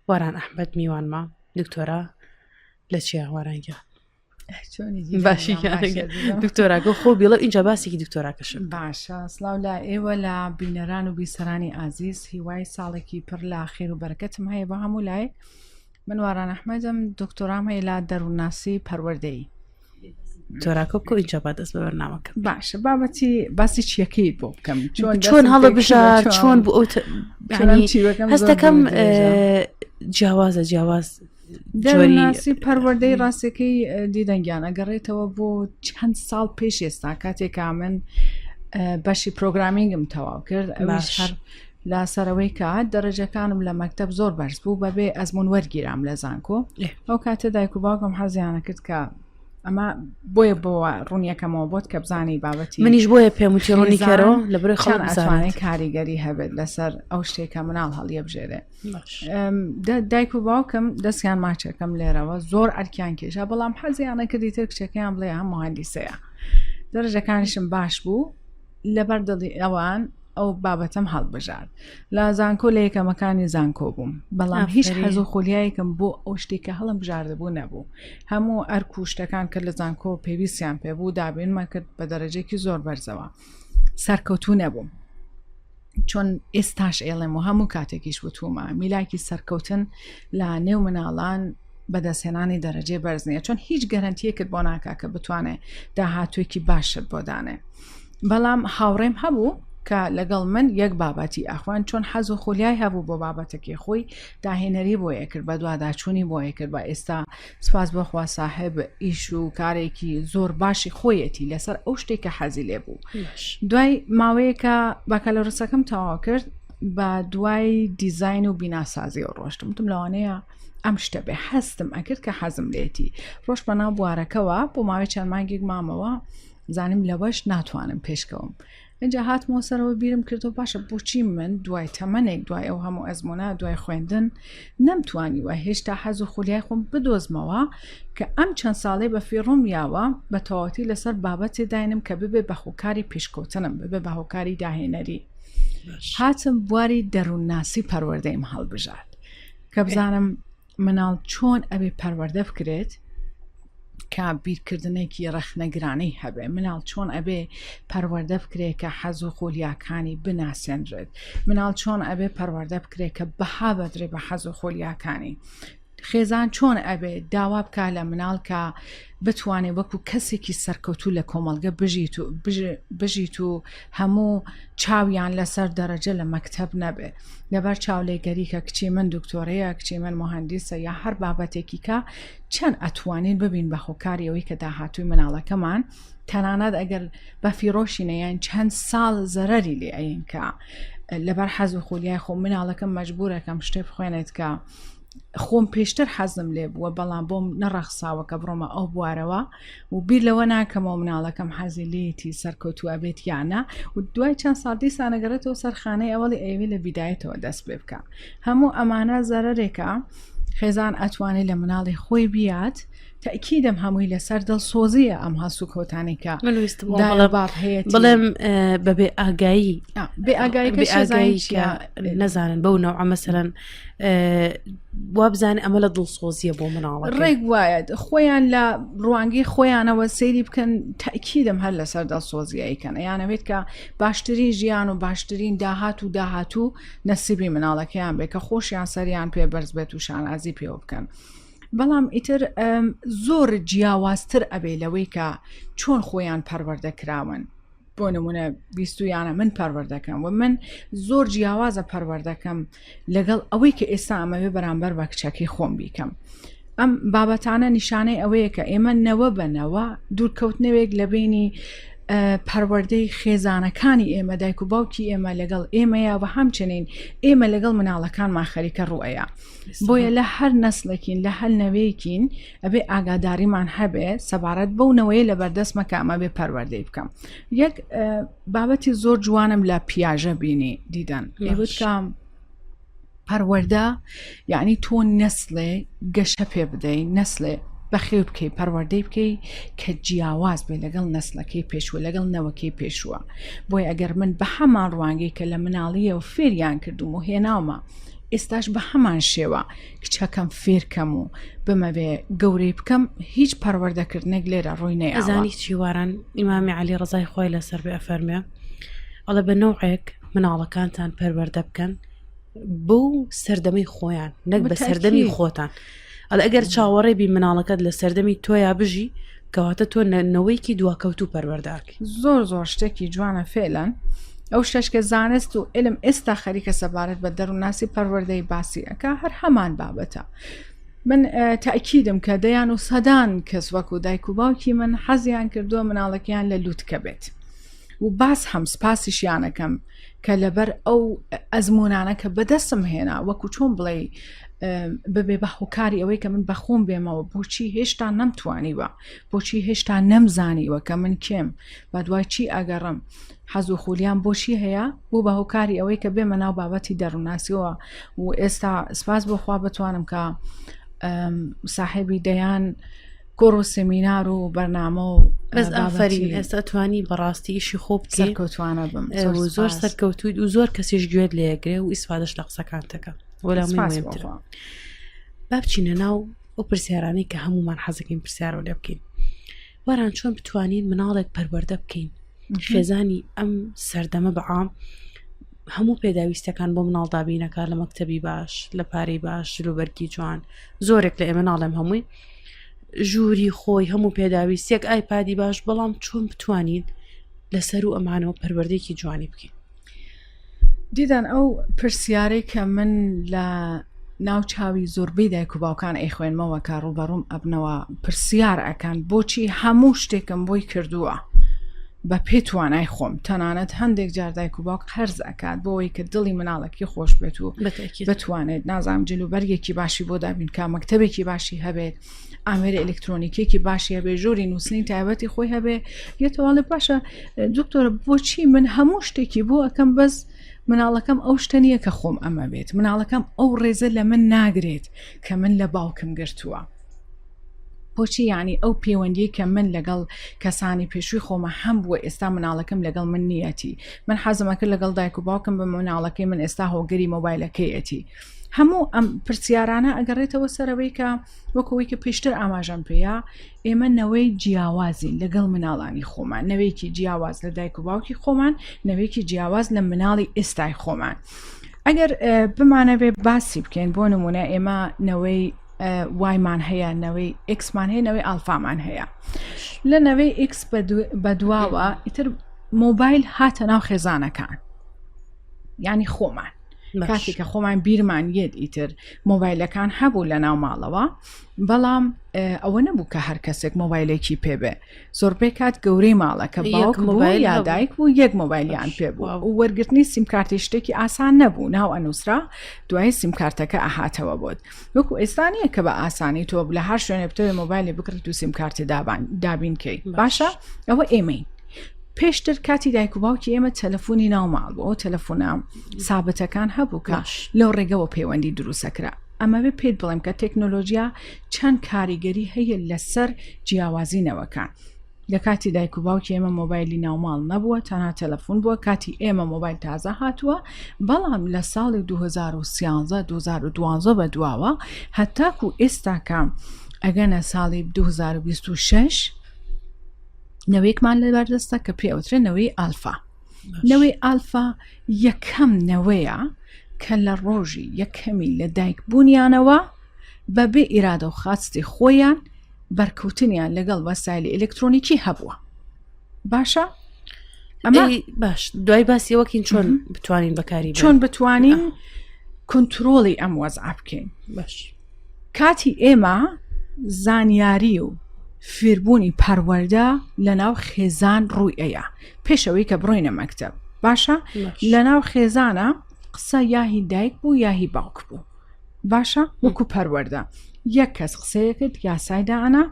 واران ئەحمد میوانمە دکتۆرا لە چیا واران گیان باشی دکتۆراکە خۆ بڵێ اینجا باسێکی دکتۆراکەشم باشە سلااو لە ئێوە لە بینەران و بیسەرانی ئازیز هیوای ساڵێکی پڕ لە خێر و بەرەکەتم هەیە بە هەموو لایەک من واران ئەحمەدم دکتۆرام هەیە لە دەروونناسی پەروەردەیی تۆراکە کۆ ئینجا با دەست بە بەرنامەکە باشە بابەتی باسی چیەکەی بۆ بکەم چۆن چۆن هەڵە بژار چۆن بۆ ئەو هەستەکەم جیاوازە جیاواز دەروونناسی پەروەردەی ڕاستەکەی دیدەنگیان ئەگەڕێتەوە بۆ چەند ساڵ پێش ئێستا کاتێکا من بەشی پرۆگرامینگم تەواو کرد ئەویش هەر لە سەرەوەی کە دەرەجەکانم لە مەکتب زۆر بەرز بوو بەبێ ئەزمون وەرگیرام لە زانکۆ ئەو کاتە دایک و باوکم حەزیانە کرد کە ئەمە بۆیە بۆ ڕوونیەکەمەوە بۆت کە بزانی بابەتی منیش بۆیە پێم وتی ڕوونیکەرەوە لە بەرەی خەڵک ئەتوانێت کاریگەری هەبێت لەسەر ئەو شتێکە مناڵ هەڵیەبژێرێ دایک و باوکم دەستیان ماچەکەم لێرەوە زۆر ئەرکیان کێشا بەڵام حەزیانە کردی تر کچەکەیان بڵێ هەم مهندیسەیە دەرەجەکانیشم باش بوو لەبەر دڵی ئەوان ئەو بابەتەم هەڵبژارد لە زانکۆ لە یەکەمەکانی زانکۆ بووم بەڵام هیچ حەز و خولیایەکم بۆ ئەو شتێک کە هەڵم بژاردە بوو نەبوو هەموو ئەرک و شتەکان کە لە زانکۆ پێویستیان پێ بوو دابینمە کرد بە دەرەجێکی زۆر بەرزەوە سەرکەوتوو نەبووم چۆن ئێستاش ئێڵێم و هەموو کاتێکیش وتومە میلاکی سەرکەوتن لە نێو مناڵان بەدەستهێنانی دەرەجەی بەرز نییە چۆن هیچ گەرنتیەکت بۆ ناکا کە بتوانێت داهاتوێکی باشت بۆ دانێ بەڵام هاوڕێم هەبوو کە لەگەڵ من یەک بابەتی ئەخوان چۆن حەز و خولیای هەبوو بۆ بابەتەکەی خۆی داهێنەری بۆ یەکرد بە دوواداچوونی بۆ یەکرد بە ئێستا سپاس بۆخوا ساحێب ئیش و کارێکی زۆر باشی خۆیەتی لەسەر ئەو شتێک کە حەزی لێ بوو دوای ماوەیەکە بەکەلۆرسەکەم تەواو کرد بە دوای دیزین و بیناسازی و ڕۆشتم تم لەوانەیە ئەم شتە بێ هەستم ئەکرد کە حەزم لێتی ڕۆژ بە ناو بوارەکەوە بۆ ماوەی چەند مانگێک مامەوە زانیم لەوەش ناتوانم پێشکەوم اینجا هاتمەوە سەرەوە بیرم کردەوە باشە بۆچی من دوای تەمەنێک دوای ئەو هەموو ئەزمونە دوای خوێندن نەمتوانیوە هێشتا حەز و خولیای خۆم بدۆزمەوە کە ئەم چەند ساڵەی بە فیڕۆم یاوە بە تەواوەتی لەسەر بابەتێ داینم کە ببێ بە هۆکاری پێشکەوتنم ببێ بە هۆکاری داهێنەری هاتم بواری دەروونناسی پەروەردەیم هەڵبژارد کە بزانم مناڵ چۆن ئەبێ پەروەردە بکرێت کە بیرکردنێکی ڕەخنەگرانەی هەبێ مناڵ چۆن ئەبێ پەروەردە بکرێت کە حەز و خۆلیاکانی بناسێنرێت مناڵ چۆن ئەبێ پەروەردە بکرێت کە بەها بەدرێ بە حەز و خۆلیاکانی خێزان چۆن ئەبێ داوا بکا لە مناڵ کە بتوانێت وەکو کەسێکی سەرکەوتوو لە کۆمەڵگە بژیت و بژیت و هەموو چاویان لەسەر دەرەجە لە مەکتەب نەبێ لەبەر چاولێگەری کە کچی من دکتۆرەیە کچی من مهندیسە یا هەر بابەتێکی کە چەند ئەتوانین ببین بە هۆکاری ئەوەی کە داهاتووی مناڵەکەمان تەنانەت ئەگەر بە فیڕۆشی نەیان چەند ساڵ زەرەری لێ ئەین کە لەبەر حەز و خولیای خۆم مناڵەکەم مەجبورەکەم شتێ بخوێنێت کە خۆم پێشتر حەزم لێ بووە بەڵام بۆم نەڕەخساوە کە بڕۆمە ئەو بوارەوە و بیر لەوە ناکەمەوە مناڵەکەم حەزی لێتی سەرکەوتووە بێت یانە و دوای چەند ساڵ دیسانەگەڕێتەوە سەرخانەی ئەوەڵی ئەوێ لە بیدایەتەوە دەست پێ بکە هەموو ئەمانە زەرەرێکە خێزان ئەتوانێت لە مناڵی خۆی بیات تەئکیدم هەمووی لەسەر دڵسۆزیە ئەم هەڵسوکەوتانەی کە من ویستم بڵێم باب هەیە بڵێم بەبێ ئاگایی بێ ئاگایی بێ ئاگایی کە نەزانن بەو نەوعە مەسەلەن وابزانێ ئەمە لە دڵسۆزیە بۆ مناڵ ڕێک وایە خۆیان لە ڕوانگەی خۆیانەوە سەیری بکەن تاکیدم هەر لەسەر دڵسۆزیایکەن یانەوێت کە باشترین ژیان و باشترین داهات و داهاتوو نەسیبی مناڵەکەیان بێت کە خۆشیان سەریان پێ بەرز بێت و شانازی پێوە بکەن. بەڵام ئیتر زۆر جیاوازتر ئەبێ لەوەی کە چۆن خۆیان پەروەردە کراون بۆ نمونە بیستویانە من پەروەردەکەم و من زۆر جیاوازە پەروەردەکەم لەگەڵ ئەوەی کە ئێستا ئەمەوێ بەرامبەر بە کچەکەی خۆم بیکەم ئەم بابەتانە نیشانەی ئەوەیە کە ئێمە نەوە بەنەوە دوورکەوتنەوەیەک لە بینی پەروەردەی خێزانەکانی ئێمە دایک و باوکی ئێمە لەگەڵ ئێمەیە و هەمچنین ئێمە لەگەڵ مناڵەکانمان خەریکە ڕوئەیە بۆیە لە هەر نەسلێکین لە هەر نەوەیەکین ئەبێ ئاگاداریمان هەبێ سەبارەت بەو نەوەیە لە بەردەستمە کە ئەمە بێ پەروەردەی بکەم یەک بابەتی زۆر جوانم لە پیاژە بینی دیدەن ئێوت کام پەروەردە یعنی تۆ نەسلێ گەشە پێ بدەی نەسلێ بەخێو بکەی پەروەردەی بکەی کە جیاواز بێ لەگەڵ نەسلەکەی پێشوە لەگەڵ نەوەکەی پێشوە بۆیە ئەگەر من بە هەمان ڕوانگەی کە لە مناڵیەوە فێریان کردوم و هێناومە. ئێستاش بە هەمان شێوە کچەکەم فێرکەم و بمەوێ گەورەی بکەم هیچ پەروەردەکردنێک لێرە ڕووی نەیاوە. ئەزانی چی واران ئیمامی عەلی ڕەزای خوای لەسەر بێ ئەفەرموێ ئەڵێ بە نەوعێک مناڵەکانتان پەروەردە بکەن بەو سەردەمەی خۆیان نەک بە سەردەمی خۆتان ئەڵێ ئەگەر چاوەڕێ بی مناڵەکەت لە سەردەمی تۆیا بژی کەواتە تۆ نەوەیەکی دواکەوتوو پەروەردەکەی. زۆر زۆر شتێکی جوانە فعلەن ئەو شتەش کە زانست و علم ئێستا خەریکە سەبارەت بە دەروونناسی پەروەردەی باسی ئەکا هەر هەمان بابەتە من تاکیدم کە دەیان و سەدان کەس وەکو دایک و باوکی من حەزیان کردووە مناڵەکەیان لە لوتکە بێت و باس هەم سپاسیشیانەکەم کە لەبەر ئەو ئەزمونانە کە بەدەستم هێنا وەکو چۆن بڵێ ببێ بە هۆکاری ئەوەی کە من بەخۆم بێمەوە بۆچی هێشتا نەمتوانیوە بۆچی هێشتا نەمزانیوە کە من کێم بە دوای چی ئەگەڕم حەز و خولیان بۆچی هەیە بوو بە هۆکاری ئەوەی کە بێمە ناو بابەتی دەروونناسیەوە و ئێستا سپاس بۆخوا بتوانم کە ساحێبی دەیان کۆڕ و سمینار و بەرنامە و بەس ئافرین ئێستا توانی بەڕاستی ئیشی خۆ سەرکەوتوانە بم زۆر سەرکەوتویت و زۆر کەسیش گوێت لێگرێ و ئیسفادەش لە قسەکانتەکە وەلا با بچینە ناو ئەو پرسیارانەی کە هەمومان حەزەکەین پرسیارەوە لێ بکەین واران چۆن بتوانین مناڵێک پەروەردە بکەین خێزانی ئەم سەردەمە بەعام هەموو پێداویستەکان بۆ مناڵ دابینەکە لە مەکتتەبی باش لە پارەی باش جلوبەرگی جوان زۆرێک لە ئێمە ناڵێم هەمووی ژووری خۆی هەموو پێداویستێک ئایپادی باش بەڵام چۆن بتوانین لەسەر و ئەمانەوە پەروەردەیەکی جوانی بکەین دیدان ئەو پرسیارەی کە من لە ناو چاوی زۆربەی دایک و باوکان ئەیخوێنمەوە کە ڕووبەڕووم ئەبنەوە پرسیار ئەکەن بۆچی هەموو شتێکم بۆی کردووە بە پێ توانای خۆم تەنانەت هەندێک جار دایک و باوک قەرز ئەکات بۆ ئەوەی کە دڵی مناڵەکەی خۆش بێت و بتوانێت نازانم جل و بەرگێکی باشی بۆ دابین کا مەکتەبێکی باشی هەبێت ئامێری ئەلکترۆنیکێکی باشی هەبێ ژووری نووسنی تایبەتی خۆی هەبێ یەتەواڵێ باشە دکتۆرە بۆچی من هەموو شتێکی بۆ ئەەکەم بەس مناڵەکەم ئەو شتە نییە کە خۆم ئەمە بێت مناڵەکەم ئەو ڕێزە لە من ناگرێت کە من لە باوکم گرتووە. بۆچی یعنی ئەو پەیوەندی کە من لەگەڵ کەسانی پێشووی خۆمە هەم بووە ئێستا مناڵەکەم لەگەڵ من نیەتی من حەزمەکە لەگەڵ دایک و باوکم بە مناڵەکەی من ئێستا هۆگەری مۆبایلەکەیەتی هەموو ئەم پرسیارانە ئەگەڕێتەوە سەرەوەی کە وەکەوەی کە پێشتر ئاماژەم پێەیە ئێمە نەوەی جیاوازین لەگەڵ مناڵانی خۆمان نەوەیەکی جیاواز لە دایک و باوکی خۆمان نەوەیەکی جیاواز لە مناڵی ئێستای خۆمان ئەگەر بمانەوێ باسی بکەین بۆ نمونە ئێمە نەوەی وایمان هەیە نەوەی ئکسمان هەیە نەوەی ئالفامان هەیە لە نەوەی ئکس بەدواوە ئیتر مۆبایل هاتە ناو خێزانەکان ینی خۆمان کاتێک کە خۆمان بیرمان یەت ئیتر مۆبایلەکان هەبوو لە ناو ماڵەوە بەڵام ئەوە نەبوو کە هەر کەسێک مۆبایلێکی پێبێ زۆربەی کات گەورەی ماڵەکە باوک مۆبایل یا دایک بوو یەک مۆبایلیان پێ بوو و وەرگرتنی سیمکارتی شتێکی ئاسان نەبوو ناو ئەنووسرا دوای سیمکارتەکە ئەهاتەوە بۆت وەکو ئێستا نییە کە بە ئاسانی تۆ لە هەر شوێنێ بتەوێ مۆبایلی بکڕیت و سیمکارتی دابان دابینکەی باشە ئەوە ئێمەین. پێشتر کاتی دایک و باوکی ئێمە تەلەفۆنی ناو ماڵ بوو ئەو تەلەفۆنە سابتەکان هەبوو کە لەو ڕێگەوە پەیوەندی دروستەکرا ئەمەوێ پێت بڵێم کە تەکنۆلۆژیا چەند کاریگەری هەیە لەسەر جیاوازی نەوەکان لە کاتی دایک و باوکی ئێمە مۆبایلی ناوماڵ نەبووە تەنها تەلەفۆن بووە کاتی ئێمە مۆبایل تازە هاتووە بەڵام لە ساڵی 2013 2012 بە دواوە هەتاکو ئێستاکە ئەگەنە ساڵی 2026 نەوەیەکمان لەبەردەستە کە پێ ئەوترێ نەوەی ئالفا نەوەی ئالفا یەکەم نەوەیە کە لە ڕۆژی یەکەمی لە دایک بوونیانەوە بەبێ ئیرادە و خواستی خۆیان بەرکەوتنیان لەگەڵ وەسایلی ئەلکترۆنیکی هەبووە باشە ئەمە باش دوای باسی وەکین چۆن بتوانین بەکاری چۆن بتوانین کنترۆڵی ئەم وەزع بکەین باش کاتی ئێمە زانیاری و فێربوونی پەروەردە لەناو خێزان ڕووی ئەیا پێش ئەوەی کە بڕۆینە مەکتەب باشە لەناو خێزانە قسە یاهی دایک بوو یاهی باوک بوو باشە وەکو پەروەردە یەک کەس قسەیە کرد یاسای دانا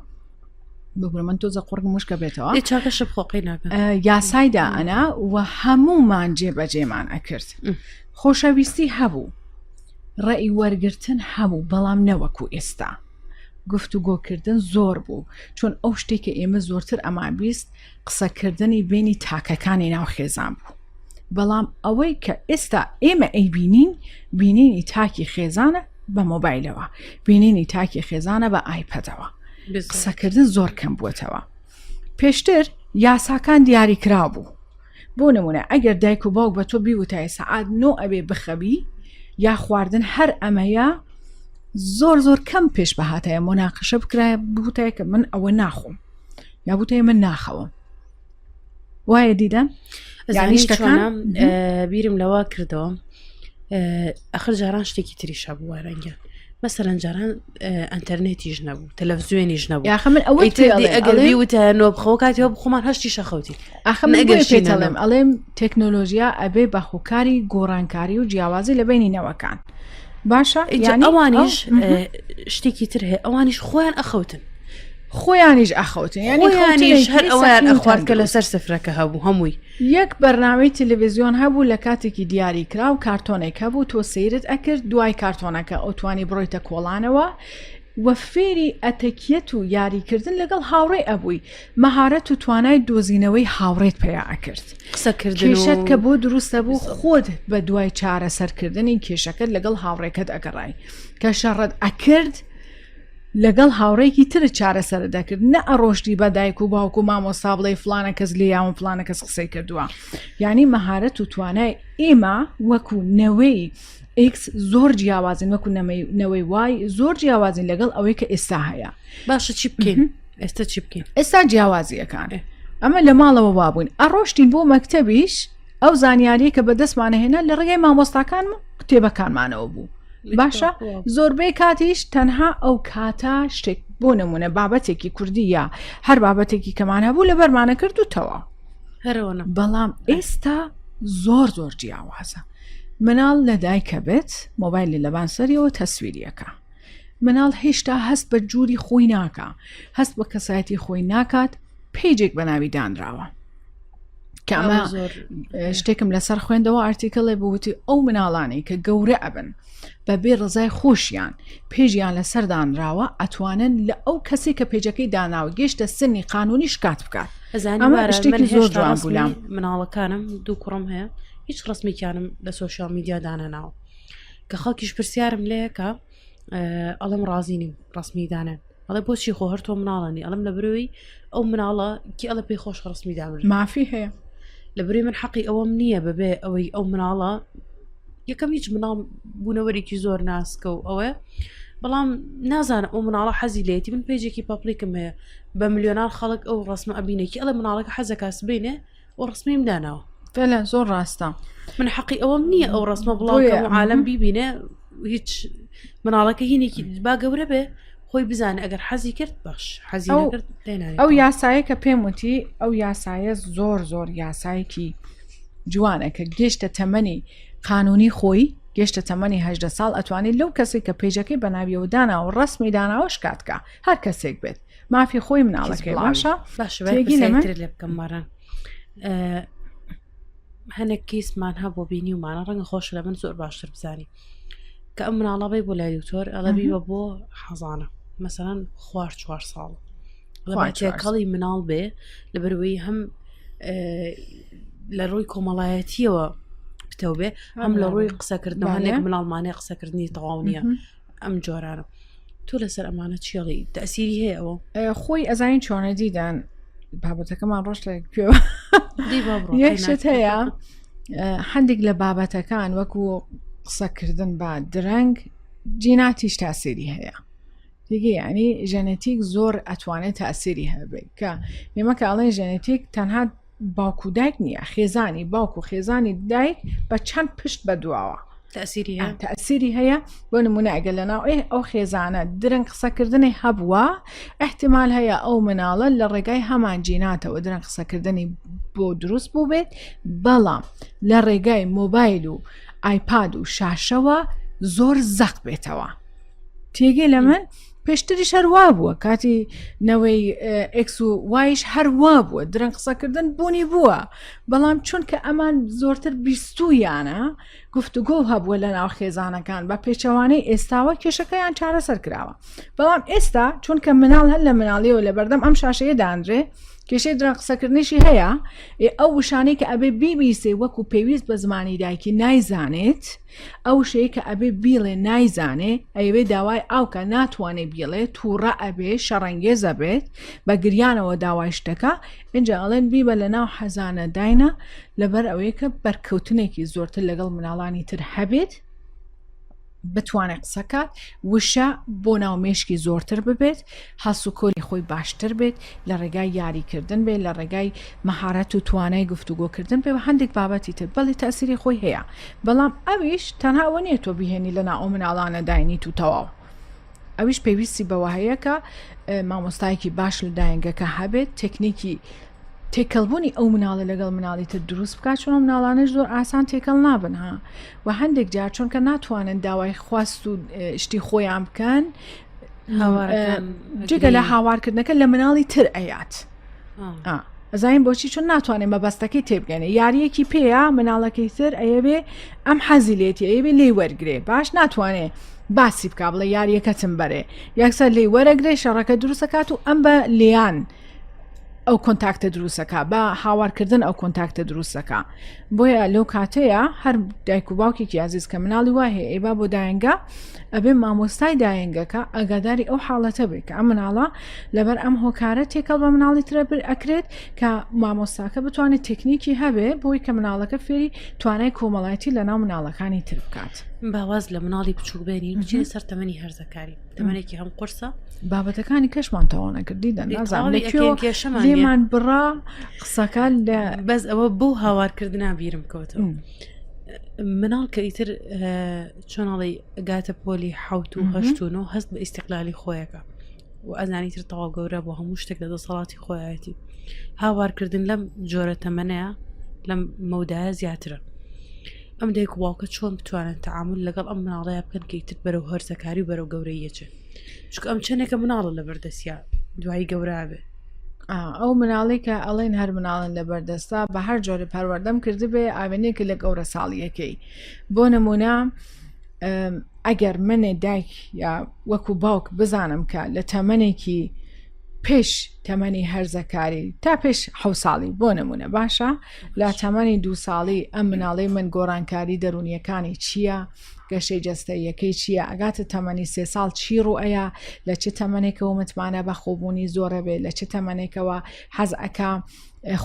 ببورە من تۆزە قوڕگ مشکە بێتەوە چاکە خۆقی ناکە یاسای دانا و هەمومان جێبەجێمان ئەکرد خۆشەویستی هەبوو ڕێی وەرگرتن هەبوو بەڵام نەوەکو ئێستا گفتوگۆکردن زۆر بوو چۆن ئەو شتێک کە ئێمە زۆرتر ئەمان بیست قسەکردنی بینی تاکەکانی ناو خێزان بوو. بەڵام ئەوەی کە ئێستا ئێمە ئەیبینین بینینی تاکی خێزانە بە مۆبایلەوە بینینی تاکی خێزانە بە ئایپەدەوە قسەکردن زۆر کەم بووەتەوە پێشتر یاساکان دیاری کرابوو بۆ نمونە ئەگەر دایک و باوک بە تۆ بیوتایە سەعات نۆ ئەبێ بخەوی یا خواردن هەر ئەمەیە زۆر زۆر کەم پێش بەهاتایە مۆناقەشە بکرایە بوتایە کە من ئەوە ناخۆم یا بوتایە من ناخەوم وایە دیدە ئەزانی شتەکان بیرم لەوە کردەوە ئەخر جاران شتێکی تریشە بووە ڕەنگە مەسەرەن جاران ئەتەرنێتیش نەبوو تەلەڤزیۆنیش نەبوو یاخە من ئەوەی ئەگەر وتە نۆ بخەوە کاتیەوە بخۆمان هەشتی شەخەوتی ئاخە من ئەگەر پێتەڵێم ئەڵێم تەکنۆلۆژیا ئەبێ بە هۆکاری گۆڕانکاری و جیاوازی لە بینی نەوەکان باشە ئەوانیش شتێکی تر هەیە ئەوانیش خۆیان ئەخەوتن خۆیانیش ئەخەوتن یانی خۆیانیش هەر ئەویان ئەخوارد کە لەسەر سفرەکە هەبوو هەمووی یەک بەرنامەی تەلەڤیزیۆن هەبوو لە کاتێکی دیاری کراو کارتۆنێک هەبوو تۆ سەیرت ئەکرد دوای کارتۆنەکە ئەوتوانی بڕۆیتە کۆڵانەوە و فێری ئەتەکیەت و یاریکردن لەگەڵ هاوڕێ ئەبووی مەهارەت و توانای دۆزینەوەی هاوڕێت پەیا ئەکرد قسەکردن کێشەت کە بۆ دروستە بوو خۆت بە دوای چارەسەرکردنی کێشەکەت لەگەڵ هاوڕێکەت ئەگەڕای کە شەڕت ئەکرد لەگەڵ هاوڕێکی ترت چارەسەرت دەکرد نە ئەڕۆشتی بە دایک و باوک و مامۆستا بڵێ فلانە کەس لێیاوم فلانە کەس قسەی کردووە یعنی مەهارەت و توانای ئێمە وەکو نەوەی ئیکس زۆر جیاوازن وەکو نەوەی وای زۆر جیاوازین لەگەڵ ئەوەی کە ئێستا هەیە باشە چی بکەین ئێستا چی بکەین ئێستا جیاوازیەکان ئەمە لە ماڵەوە وابووین ئەڕۆشتین بۆ مەکتەبیش ئەو زانیاریە کە بەدەستمانە هێنا لە ڕێگەی مامۆستاکان و کتێبەکانمانەوە بوو باشە زۆربەی کاتیش تەنها ئەو کاتە شتێک بۆ نمونە بابەتێکی کوردی یا هەر بابەتێکی کەمان هەبوو لە بەرمانە کرد و تەواو هەرەوەە بەڵام ئێستا زۆر زۆر جیاوازە مناڵ لە دایکە بێت مۆبایلی لەبان سەریەوە تەسویریەکە مناڵ هێشتا هەست بە جووری خۆی ناکە هەست بە کەسایەتی خۆی ناکات پیجێک بە ناوی دانراوە کە ئەمە شتێکم لەسەر خوێندەوە ئارتیکلێ بووتی ئەو مناڵانەی کە گەورە ئەبن بە بێ ڕزای خۆشیان پێژیان لەسەر دانراوە ئەتوانن لە ئەو کەسی کە پێجەکەی داناوە گەشتە سنی قانونی شکات بکات ئەمە شتێکی زۆر جوان بوو مناڵەکانم دوو کوڕم هەیە هیچ ڕسمێکیانم لە سۆشیال میدیا دانەناوە کە خەڵکیش پرسیارم لەیەکە ئەڵم ڕازی نیم ڕسمی دانێن ئەڵێ بۆچی خۆ هەر تۆ مناڵانی ئەڵم لە برۆی ئەو مناڵە کی ئەڵە پێی خۆش ڕسمی دابن مافی هەیە لە بری من حەقی ئەوەم نییە بەبێ ئەوەی ئەو مناڵە یەکەم هیچ مناڵ بوونەوەرێکی زۆر ناسکە و ئەوەیە بەڵام نازانم ئەو مناڵە حەزی لێتی من page ێکی public م هەیە بە ملیۆنان خەڵک ئەو ڕسمە ئەبینێکی ئەڵێ مناڵەکە حەزەکە سبینێ ئەو ڕسمیم داناوە فعلا زۆر ڕاستە من حەقی ئەوەم نییە ئەو ڕسمە بڵاوکەم و عالم بیبینێ هیچ مناڵەکە هینێکی با گەورە بێ خۆی بزانێ ئەگەر حەزی کرد باش حەزی کرد ئەو یاسایە کە پێم وتی ئەو یاسایە زۆر زۆر یاسایەکی جوانە کە گەشتە تەمەنی قانونی خۆی گەشتە تەمەنی هەدە ساڵ ئەتوانێت لەو کەسێک کە page ەکەی بەناویەوە دانا و ڕسمی داناوە شکاتکە هەر کەسێک بێت مافی خۆی مناڵەکەی باشە باشە لێ بکەم ماران هەنێک کەیسمان هەبوو بینیومانە ڕەنگە خۆش لە من زۆر باشتر بزانی کە ئەم مناڵە بی بۆ لای دکتۆر ئەڵە بیوە بۆ حەزانە مەسەەن خوار چوار ساڵ تێکەڵی مناڵ بێ لە بەروەی هەم لە ڕووی کۆمەڵایەتیەوە پتەو بێ هەم لە ڕووی قسەکردنەوە هەندێک مناڵمانەیە قسەکردنی تەواو نییە ئەم جۆرانە تۆ لەسەر ئەمانە چیڵی تەسیری هەیە ئەوە خۆی ئەزانین چۆنە دیدان بابەتەکەمان ڕۆژ لە کوێ یەک شت هەیە هەندێک لە بابەتەکان وەکو قسەکردن بە درەنگ جیناتیش تاسیری هەیە دیگە ینی ژەنەتیک زۆر ئەتوانێت تاسیری هەبێت کە ئێمە کە ئەڵێن ژەنەتیک تەنها باوک و دایک نییە خێزانی باوک و خێزانی دایک بە چەند پشت بە دواوە تەسیری هەیە تەسیری هەیە بۆ نمونە ئەگەر لەناو ئێ ئەو خێزانە درەنگ قسەکردنی هەبووە احتمال هەیە ئەو مناڵە لە ڕێگای هەمان جیناتەوە درەنگ قسەکردنی بۆ دروست بوو بێت بەڵام لە ڕێگای مۆبایل و ئایپاد و شاشەوە زۆر زەق بێتەوە تێگەی لە من پێشتریش هەر وا بووە کاتی نەوەی ئێکس و وایش هەر وا بووە درەنگ قسەکردن بوونی بووە بەڵام چونکە ئەمان زۆرتر بیستویانە گفتوگۆ هەبووە لە ناو خێزانەکان بە پێچەوانەی ئێستاوە کێشەکەیان چارەسەر کراوە بەڵام ئێستا چونکە مناڵ هەر لە مناڵیەوە لە بەردەم ئەم شاشەیە دانرێ. کێشەی درەنگ قسەکردنیشی هەیە ئەو وشانەی کە ئەبێ بیبیسێ وەکو پێویست بە زمانی دایکی نایزانێت ئەو شەیە کە ئەبێ بیڵێ نایزانێ ئەیەوێ داوای ئاوکە ناتوانێ بیڵێ تووڕە ئەبێ شەڕەنگێزە بێت بە گریانەوە داوای شتەکە اینجا ئەڵێن بیبە لە ناو حەزانە داینە لەبەر ئەوەیە کە بەرکەوتنێکی زۆرتر لەگەڵ مناڵانی تر هەبێت بتوانێت قسەکات وشە بۆ ناو مێشکی زۆرتر ببێت هەڵسوکۆلی خۆی باشتر بێت لە ڕێگای یاریکردن بێت لە ڕێگای مەهارەت و توانای گفتوگۆکردن بێ و هەندێک بابەتی تر بەڵێ تەسیری خۆی هەیە بەڵام ئەویش تەنها ئەوە نییە تۆ بهێنی لە ناو ئەو مناڵانە داینیت و تەواو ئەویش پێویستی بەوە هەیە کە مامۆستایەکی باش لە داینگەکە هەبێت تەکنیکی تێکەڵبوونی ئەو مناڵە لەگەڵ مناڵی تر دروست بکات چۆن مناڵانش زۆر ئاسان تێکەڵ نابن ها و هەندێک جار چونکە ناتوانن داوای خواست و شتی خۆیان بکەن جگە لە هاوارکردنەکە لە مناڵی تر ئەیات ئەزانین بۆچی چون ناتوانێت مەبەستەکەی تێبگەنێ یاریەکی پێەیە مناڵەکەی تر ئەیەوێ ئەم حەزی لێتی ئەیەوێ لێی وەرگێ باش ناتوانێ باسی بک بڵێ یاریەکەتم بەرێ یەکسەر لی وەرەگرێ شەڕەکە دروستەکات و ئەم بە لیان ئەو contact ە دروستەکە بە هاوارکردن ئەو contact ە دروستەکە بۆیە لەو کاتەیە هەر دایک و باوکێکی ئازیز کە مناڵی وای هەیە ئەیبا بۆ دایەنگە ئەبێ مامۆستای دایەنگەکە ئاگاداری ئەو حاڵەتە بێت کە ئەم مناڵە لەبەر ئەم هۆکارە تێکەڵ بە مناڵی ترە بر ئەکرێت کە مامۆستاکە بتوانێت تەکنیکی هەبێ بۆی کە مناڵەکە فێری توانای کۆمەڵایەتی لەناو مناڵەکانی تر بکات. باواز لە مناڵی بچووک بێنین بچینە سەر تەمەنی هەرزەکاری تەمەنێکی هەم قورسە بابەتەکانی کەشمان تەواو نەکردی دەنازانم لە کوێوە لێمان بڕا قسەکان لە بەس ئەوە بۆ هاوارکردنا بیرم کەوتەوە مناڵ کە ئیتر چۆناڵی گاتە پۆلی حوت و هەشت و نۆ هەست بە ئیسیقلالی خۆیەکە و ئەزانی تر تەواو گەورە بۆ هەموو شتێک لە دەسەڵاتی خۆیەتی هاوارکردن لەم جۆرە تەمەنەیە لەم مەودایە زیاترە ئەم دایک و باوکە چۆن بتوانن تعامل لەگەڵ ئەم مناڵەیە بکەن کە ئیتر بەرەو هەرزەکاری و بەرەو گەورەیەچێت چونکە ئەم چەندێکە مناڵە لە بەردەستیا دوایی گەورە بێ ئەو مناڵی کە ئەڵێن هەر مناڵن لە بەردەستا بە هەر جۆرە پەروەردەم کردبێ ئاوێنێکی لە گەورە ساڵیەکەی بۆ نمونە ئەگەر منێ دایک یا وەکو باوک بزانم کە لە تەمەنێکی پێش تەمەنی هەرزەکاری تا پێش حە ساڵی بۆ نمونە باشە لە تەمەنی دو ساڵی ئەم مناڵی من گۆڕانکاری دەرونیەکانی چییە؟ گەشەی جەستەییەکەی چییە، ئەگاتە تەمەنی سێ ساڵ چی ڕووئەیا، لە چ تەمەنێکەوە متمانە بە خۆبوونی زۆرە بێ، لە چ تەمەنێکەوە حەز ئەکا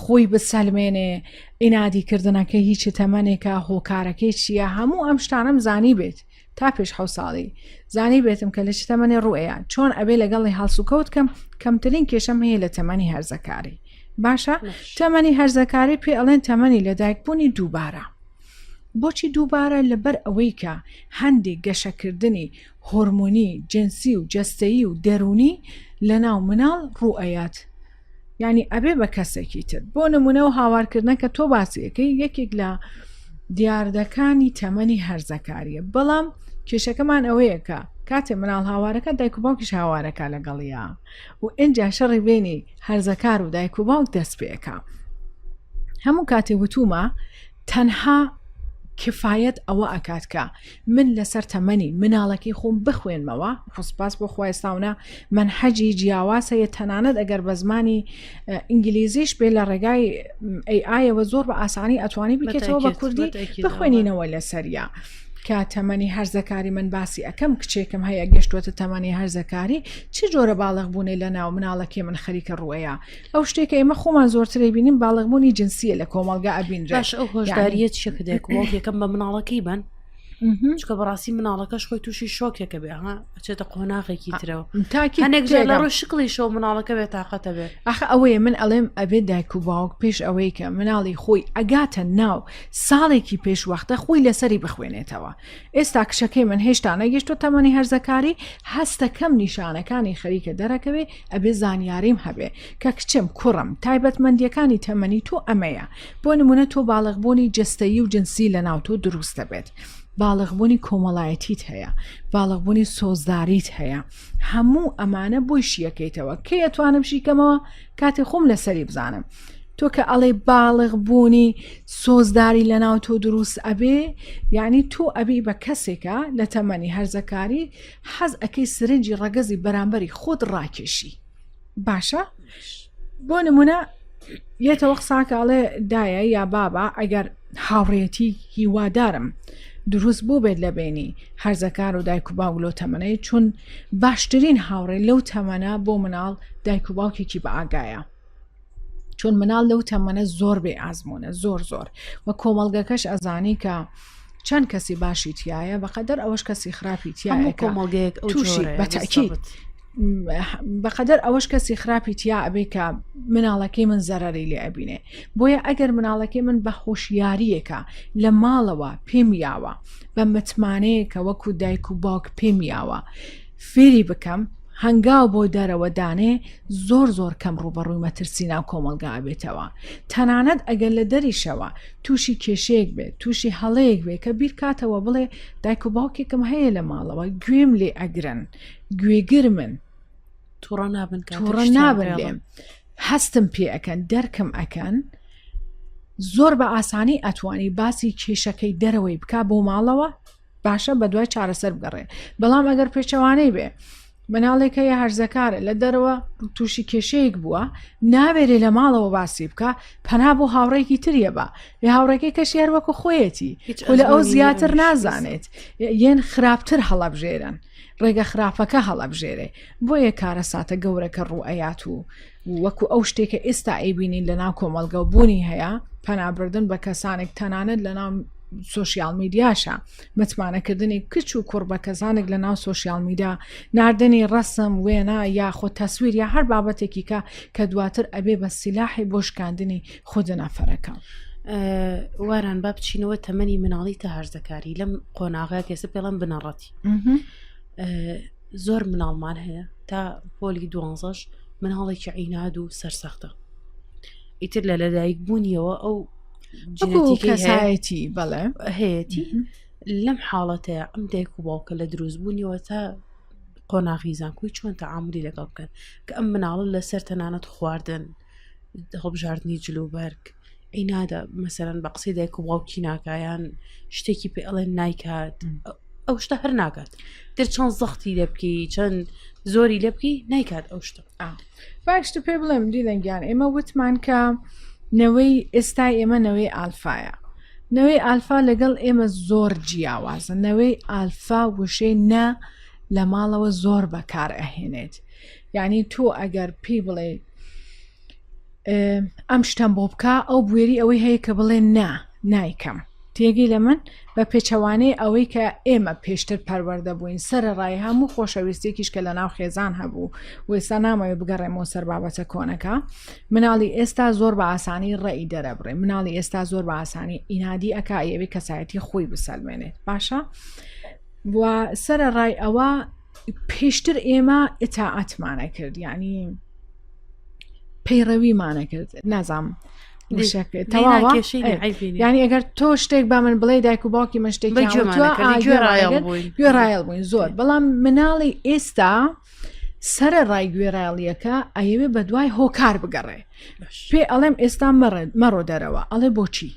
خۆی بسەلمێنێ، ئینادی کردنەکەی هیچ تەمەنێکە، هۆکارەکەی چییە، هەموو ئەم شتانەم زانی بێت تا پێش حەو ساڵی زانی بێتم کە لە چ تەمەنێ ڕوئەیە چۆن ئەبێ لەگەڵی هەڵسوکەوت کەم کەمترین کێشەم هەیە لە تەمەنی هەرزەکاری باشە تەمەنی هەرزەکاری پێ ئەڵێن تەمەنی لەدایکبوونی دووبارە بۆچی دووبارە؟ لەبەر ئەوەی کە هەندێک گەشەکردنی هۆرمۆنی جنسی و جەستەیی و دەروونی لەناو مناڵ ڕووئەیات یعنی ئەبێ بە کەسێکی تر بۆ نمونە و هاوارکردنە کە تۆ باسیەکەی یەکێک لە دیاردەکانی تەمەنی هەرزەکاریە بەڵام کێشەکەمان ئەوەیە کە کاتێ مناڵ هاوارەکە دایک و باوکیش هاوارەکە لەگەڵیا و ئینجا شەڕی بینی هەرزەکار و دایک و باوک دەست پێکا هەموو کاتێ وتومە تەنها کفایەت ئەوە ئەکات کە من لەسەر تەمەنی مناڵەکەی خۆم بخوێنمەوە خۆسپاس بۆ خوایستاونە من حەجی جیاواز هەیە تەنانەت ئەگەر بە زمانی ئینگلیزیش بێ لە ڕێگای ئەی ئایەوە زۆر بە ئاسانی ئەتوانی بکێتەوە بە کوردی بخوێنینەوە لەسەریا. کە تەمەنی هەرزەکاری من باسی ئەەکەم کچێکم هەیە گەشتوەتە تەمەنی هەرزەکاری چ جۆرە باڵغ بوونێ لە ناو مناڵەکەی من خەریکە ڕوەیە ئەو شتێکە ئێمە خۆمان زۆرترێ بینین باڵغبوونی جنسیە لە کۆمەڵگا ئەبینرێت باش ئەو هۆشداریە چیە کە دایک و باوک یەکەم بە مناڵەکەی بن چکە بەڕاستی مناڵەکەش خۆی تووشی شۆکێکە بێ ها ئەچێتە قۆناغێکی ترەوە تاکی هەنێک جار لە ڕووی شکڵیشەوە مناڵەکە بێ تاقەتە بێ ئەخ ئەوەیە من ئەڵێم ئەبێ دایک و باوک پێش ئەوەی کە مناڵی خۆی ئەگاتە ناو ساڵێکی پێش وەختە خۆی لەسەری بخوێنێتەوە ئێستا کچەکەی من هێشتا نەگەشتوە تەمەنی هەرزەکاری هەستەکەم نیشانەکانی خەریکە دەرەکەوێ ئەبێ زانیاریم هەبێ کە کچم کوڕم تایبەتمەندیەکانی تەمەنی تۆ ئەمەیە بۆ نمونە تۆ باڵغبوونی جەستەیی و جنسی لەناو تۆ دروست دەبێت باڵغبوونی کۆمەڵایەتیت هەیە باڵغبوونی سۆزداریت هەیە هەموو ئەمانە بۆی شیەکەیتەوە کەی ئەتوانم شیکەمەوە کاتێ خۆم لەسەری بزانم تۆ کە ئەڵێ باڵغ بوونی سۆزداری لە ناو تۆ دروست ئەبێ یعنی تۆ ئەبی بە کەسێکە لە تەمەنی هەرزەکاری حەز ئەەکەی سرنجی ڕەگەزی بەرامبەری خۆت ڕاکێشی باشە؟ بۆ نمونە یەتەوە قساکە ئەڵێ دایە یا بابە ئەگەر هاوڕێتی هیوادارم دروست بوو بێت لە بینی هەرزەکار و دایک و باوک لەو تەمەنەی چون باشترین هاوڕێ لەو تەمەنە بۆ مناڵ دایک و باوکێکی بە ئاگایە چون مناڵ لەو تەمەنە زۆر بێ ئازمونە زۆر زۆر و کۆمەڵگەکەش ئەزانی کە چەند کەسی باشی تایە بەقەدەر ئەوەش کەسی خراپی تایە کۆمەڵگەیەک ئەو تووشی بەتەکی بەقەدەر ئەوەش کەسی خراپی تیا ئەبێ کە مناڵەکەی من زەرری لێ ئەبینێ بۆیە ئەگەر مناڵەکەی من بە هۆشیاریەکە لە ماڵەوە پێم یاوە بە متمانەیەکە وەکو دایک و باوک پێم یاوە فێری بکەم هەنگاو بۆ دەرەوە دانێ زۆر زۆر کەم ڕووبەڕووی مەترسی ناو کۆمەڵگا ئەبێتەوە تەنانەت ئەگەر لە دەریشەوە تووشی کێشەیەک بێت تووشی هەڵەیەک بێت کە بیرکاتەوە بڵێ دایک و باوکێکم هەیە لە ماڵەوە گوێم لێ ئەگرن گوێگر من تووڕە نابن تووڕە نابن لێم هەستم پێ ئەکەن دەرکم ئەکەن زۆر بە ئاسانی ئەتوانی باسی کێشەکەی دەرەوەی بک بۆ ماڵەوە باشە بەدوای چارەسەر بگەڕێ بەڵام ئەگەر پێچەوانەی بێ مناڵێک هەیە هەرزەکارە لە دەرەوە تووشی کێشەیەک بووە ناوێرێ لە ماڵەوە باسی بکە پەنا بۆ هاوڕێکی تریە بە لە هاوڕێکەی کەشی هەر وەکو خۆیەتی لە ئەو زیاتر نازانێت یەن خراپتر هەڵەبژێرن ڕێگە خراپەکە هەڵەبژێرێ بۆیە کارەساتە گەورەکە ڕوئەیات و وەکو ئەو شتێکە ئێستا ئەیبینین لە ناو کۆمەڵگە و بوونی هەیە پەنابردن بە کەسانێک تەنانەت لە ناو سۆشیال میدیاشە متمانەکردنی کچ و کوڕ بە کەسانێک لە ناو سۆشیال میدیا ناردنی ڕسم وێنە یاخۆ تەسویر یا هەر بابەتێکی کە کە دواتر ئەبێ بە سیلاحی بۆ شکاندنی خودە نەفەرەکە. واران با بچینەوە تەمەنی مناڵی تا هەرزەکاری لەم قۆناغە کەسە پێڵم بنەڕەتی زۆر مناڵمان هەیە تا پۆلی دوانزەش مناڵێکی عیناد و سەرسەختە ئیتر لە لەدایک بوونیەوە ئەو کەسایەتی بەڵێ هەیەتی لەم حاڵەتەیە ئەم دایک و باوکە لە دروست بوونیەوە تا قۆناغی زانکۆی چۆن تەعاملی لەگەڵ بکەن کە ئەم مناڵە لەسەر تەنانەت خواردن هەڵبژاردننی جلوبەرگ عینادە مەسەرەن بە قسەی دایک و باوکی ناکایان شتێکی پێ ئەڵێن نایکات ئەو شتە هەر ناکات تر چەند زەختی لێ بکەی چەند زۆری لێ بکەی نایکات ئەو شتە باشتە پێ بڵێم دیلەنگیان ئێمە وتمان کە نەوەی ئێستای ئێمە نەوەی ئالفایە نەوەی ئالفا لەگەڵ ئێمە زۆر جیاوازە نەوەی ئالفا وشەی نە لە ماڵەوە زۆر بەکار ئەهێنێت یعنی تۆ ئەگەر پێی بڵێ ئەم شتەم بۆ بکە ئەو بوێری ئەوەی هەیە کە بڵێ نا نایکەم تێگەی لە من بە پێچەوانەی ئەوەی کە ئێمە پێشتر پەروەردە بووین سەرەڕای هەموو خۆشەویستێکیش کە لە ناو خێزان هەبوو و ئێستا نامەوێ بگەڕێمەوە سەر بابەتە کۆنەکە مناڵی ئێستا زۆر بە ئاسانی ڕێی دەرەبڕێ مناڵی ئێستا زۆر بە ئاسانی ئینادی ئەکا ئەیەوێ کەسایەتی خۆی بسەلمێنێت باشە و سەرەڕای ئەوە پێشتر ئێمە ئیتاعەتمانە کرد یعنی پەیڕەویمانە کرد نازام ینی ئەگەر تۆ شتێک با من بڵێ دایک و باوکی من شتێک گوێڕایەڵ بووین زۆر بەڵام مناڵی ئێستا سەرە ڕای گوێڕایەڵیەکە ئەیەوێ بە دوای هۆکار بگەڕێ پێ ئەڵێم ئێستا مەڕۆ دەرەوە ئەڵێ بۆچی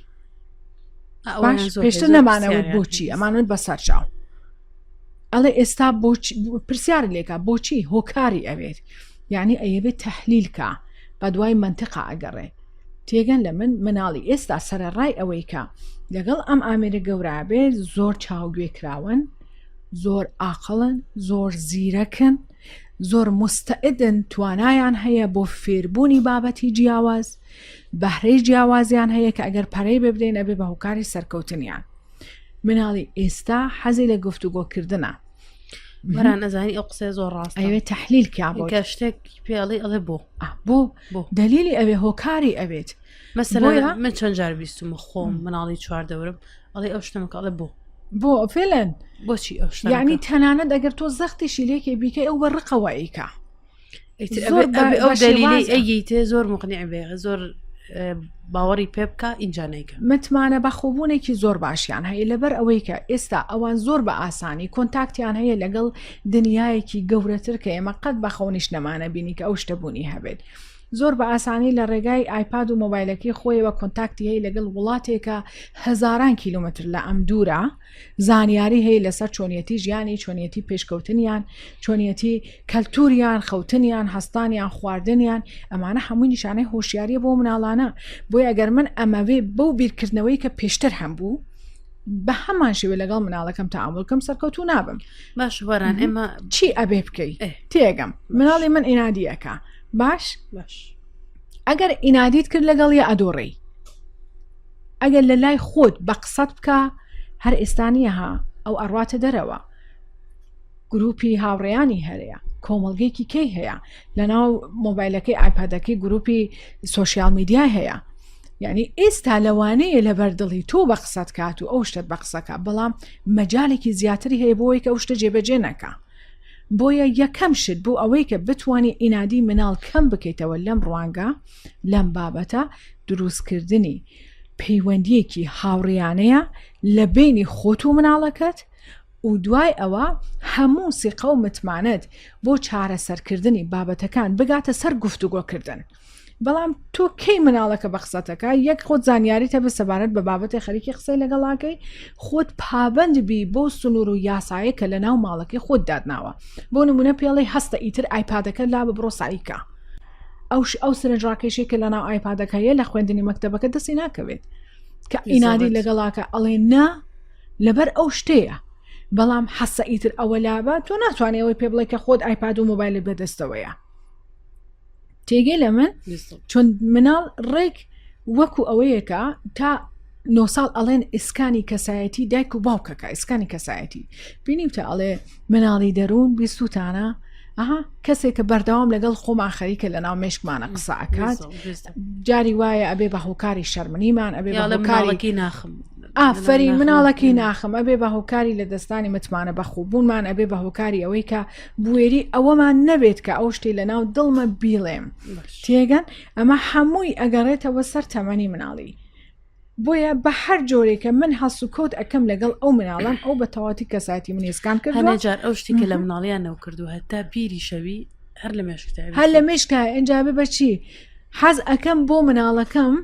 پێشتر نەمانەوە بۆچی ئەمانوت بەسەر چاو ئەڵێ ئێستا بۆچی پرسیار لێکا بۆچی هۆکاری ئەوێت یعنی ئەیەوێت تەحلیلکە بە دوای منتیقا ئەگەڕێ تێگەن لە من مناڵی ئێستا سەرەڕای ئەوەی کە لەگەڵ ئەم ئامێرە گەورابێ زۆر چاوگوێ کراون زۆر ئاقڵن زۆر زیرەکن زۆر مستعدن توانایان هەیە بۆ فێربوونی بابەتی جیاواز بەهرەی جیاوازیان هەیە کە ئەگەر پەرەی ببدەین ئەبێ بە هۆکاری سەرکەوتنیان مناڵی ئێستا حەزی لە گفتوگۆکردنە وەران ئەزانی ئەو قسەیە زۆر ڕاست ئەوێ تحلیل کا بۆ کە شتێک پێڵی ئەڵێ بۆ بۆ بۆ دلیلی ئەوێ هۆکاری ئەوێت مەسەلەن من چەند جار بیستم خۆم مناڵی چوار دەورم ئەڵێ ئەو شتەمەکە ئەڵێ بۆ بۆ فێلەن بۆچی ئەو شتە یعنی تەنانەت ئەگەر تۆ زەختیشی لێکێ بیکەی ئەو بە ڕقەوە ئەیکا ئەو دەلیلەی ئەیتێ زۆر مقنع بێ زۆر باوەڕی پێ بکە ئینجا نیکە متمانە بەخۆبوونێکی زۆر باشیان هەیە لەبەر ئەوەی کە ئێستا ئەوان زۆر بە ئاسانی کۆنتاکتیان هەیە لەگەڵ دنیایەکی گەورەتر کە ئێمە قەت بە خەونیش نەمانە بینی کە ئەو شتە بوونی هەبێت. زۆر بە ئاسانی لە ڕێگای ئایپاد و مۆبایلەکەی خۆیەوە کۆنتاکتی هەیە لەگەڵ وڵاتێکە هەزاران کیلومتر لە ئەم دوورە زانیاری هەیە لەسەر چۆنیەتی ژیانی چۆنیەتی پێشکەوتنیان چۆنیەتی کەلتوریان خەوتنیان هەستانیان خواردنیان ئەمانە هەمووی نیشانەی هۆشیاریە بۆ مناڵانە بۆیە ئەگەر من ئەمەوێ بەو بیرکردنەوەی کە پێشتر هەمبوو بە هەمان شێوە لەگەڵ مناڵەکەم تەعامول کەم سەرکەوتوو نابم. باش وەران ئێمە چی ئەبێ بکەی تێگەم مناڵی من ئینادیەکە باش باش ئەگەر ئینادیت کرد لەگەڵ یە ئەدۆڕێی ئەگەر لە لای خۆت بە قسەت بکە هەر ئێستا نییە ها ئەو ئەڕواتە دەرەوە گروپی هاوڕێیانی هەیە کۆمەڵگەیەکی کەی هەیە لەناو مۆبایلەکەی ئایپادەکەی گروپی سۆشیال میدیای هەیە یعنی ئێستا لەوانەیە لەبەر دڵی تۆ بە قسەت کات و ئەو شتت بە قسەکە بەڵام مەجالێکی زیاتری هەیە بۆی کە ئەو شتە جێبەجێ نەکا بۆیە یەکەم شت بۆ ئەوەی کە بتانی ئینادی مناڵ کەم بکەیتەوە لەم ڕوانگە لەم بابەتە دروستکردنی پەیوەندیەکی هاوڕیانەیە لە بینی خۆت و مناڵەکەت و دوای ئەوە هەموو سیقە و متمانەت بۆ چارەسەرکردنی بابەتەکان بگاتە سەر گفتوگۆکردن. بەڵام تۆ کەی مناڵەکە بە قسەتەکە یەک خۆت زانیاری تەبێ سەبارەت بە بابەتی خەریکی قسەی لەگەڵاکەی خۆت پابند بی بۆ سنوور و یاسایە کە لە ناو ماڵەکەی خۆت دادناوە بۆ نمونە پێڵی هەستە ئیتر ئایپادەکە لا بە بڕۆ سایکە ئەوش ئەو سەرنجڕاکێشێک کە لە ناو ئایپادەکە هەیە لە خوێندنی مەکتەبەکە دەستی ناکەوێت کە ئینادی لەگەڵاکە ئەڵێ نا لەبەر ئەو شتەیە بەڵام حەسە ئیتر ئەوە لابە تۆ ناتوانێت ئەوەی پێ بڵێ کە خۆت ئایپاد و مۆبایلت بەدەستەوەیە تێگەی لە من چۆن مناڵ ڕێک وەکو ئەوەیەکە تا نۆ ساڵ ئەڵێن ئیسکانی کەسایەتی دایک و باوکەکە ئیسکانی کەسایەتی بینیوتە ئەڵێ مناڵی دەروون بیستوتانە ئەها کەسێک کە بەردەوام لەگەڵ خۆمان خەریکە لە ناو مێشکمانە قسە ئەکات جاری وایە ئەبێ بە هۆکاری شەرمنیمان ئەبێ بە هۆکاری ناخم ئافرین مناڵەکەی ناخم ئەبێ بە هۆکاری لە دەستانی متمانە بەخۆبوونمان ئەبێ بە هۆکاری ئەوەی کە بوێری ئەوەمان نەبێت کە ئەو شتەی لە ناو دڵمە بیڵێم تێگەن ئەمە هەمووی ئەگەڕێتەوە سەر تەمەنی مناڵی بۆیە بە هەر جۆرێکە من هەڵسوکەوت ئەەکەم لەگەڵ ئەو مناڵم ئەو بە تەواتی کەساتی من ئێسکان کرد هەنێجار ئەو شتی کە لە مناڵیان نەو کردو هەتا بیری شەوی هەر لە مێشکتا هەر لە مێشکا ئینجا بێ بەچی حەز ئەەکەم بۆ مناڵەکەم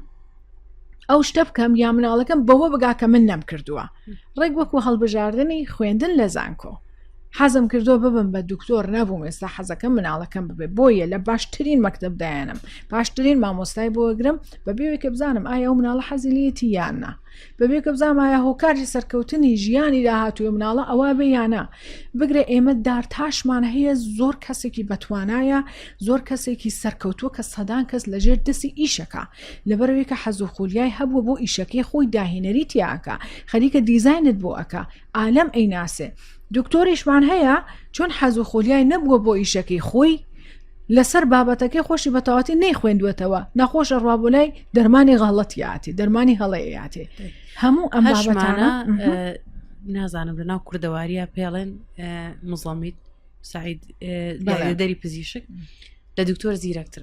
ئەو شتە بکەم یا مناڵەکەم بەوە بگا کە من نەم کردووە ڕێک وەکو هەڵبژاردنی خوێندن لە زانکۆ حەزم کردووە ببم بە دکتۆر نەبووم ئێستا حەزەکەم مناڵەکەم ببێ بۆیە لە باشترین مەکتب دایانم باشترین مامۆستای بۆگرم بەبێ کە بزانم ئایا ئەو مناڵە حەزی لێتی یان نا بەبێ کە بزانم ئایا هۆکاری سەرکەوتنی ژیانی داهاتووی مناڵە ئەوە بێ یانە بگرە ئێمە دارتاشمان هەیە زۆر کەسێکی بەتوانایە زۆر کەسێکی سەرکەوتووە کە سەدان کەس لەژێر دەستی ئیشەکە لەبەرەوەی کە حەز و خولیای هەبووە بۆ ئیشەکەی خۆی داهێنەری تیاکە خەریکە دیزاینت بۆ ئەکا عالەم ئەیناسێ دکتۆریشمان هەیە چۆن حەز و خولیای نەبووە بۆ ئیشەکەی خۆی لەسەر بابەتەکەی خۆشی بەتەواتی نەیخوێندوێتەوە نەخۆش ئەڕوا بۆ لای دەرمانی غەڵەتیاتی دەرمانی هەڵەیەتی هەموو ئەم بابەتانە نازانم لە ناو کوردەواریە پێڵێن مزەمیت سعید دەری پزیشک لە دکتۆر زیرەکتر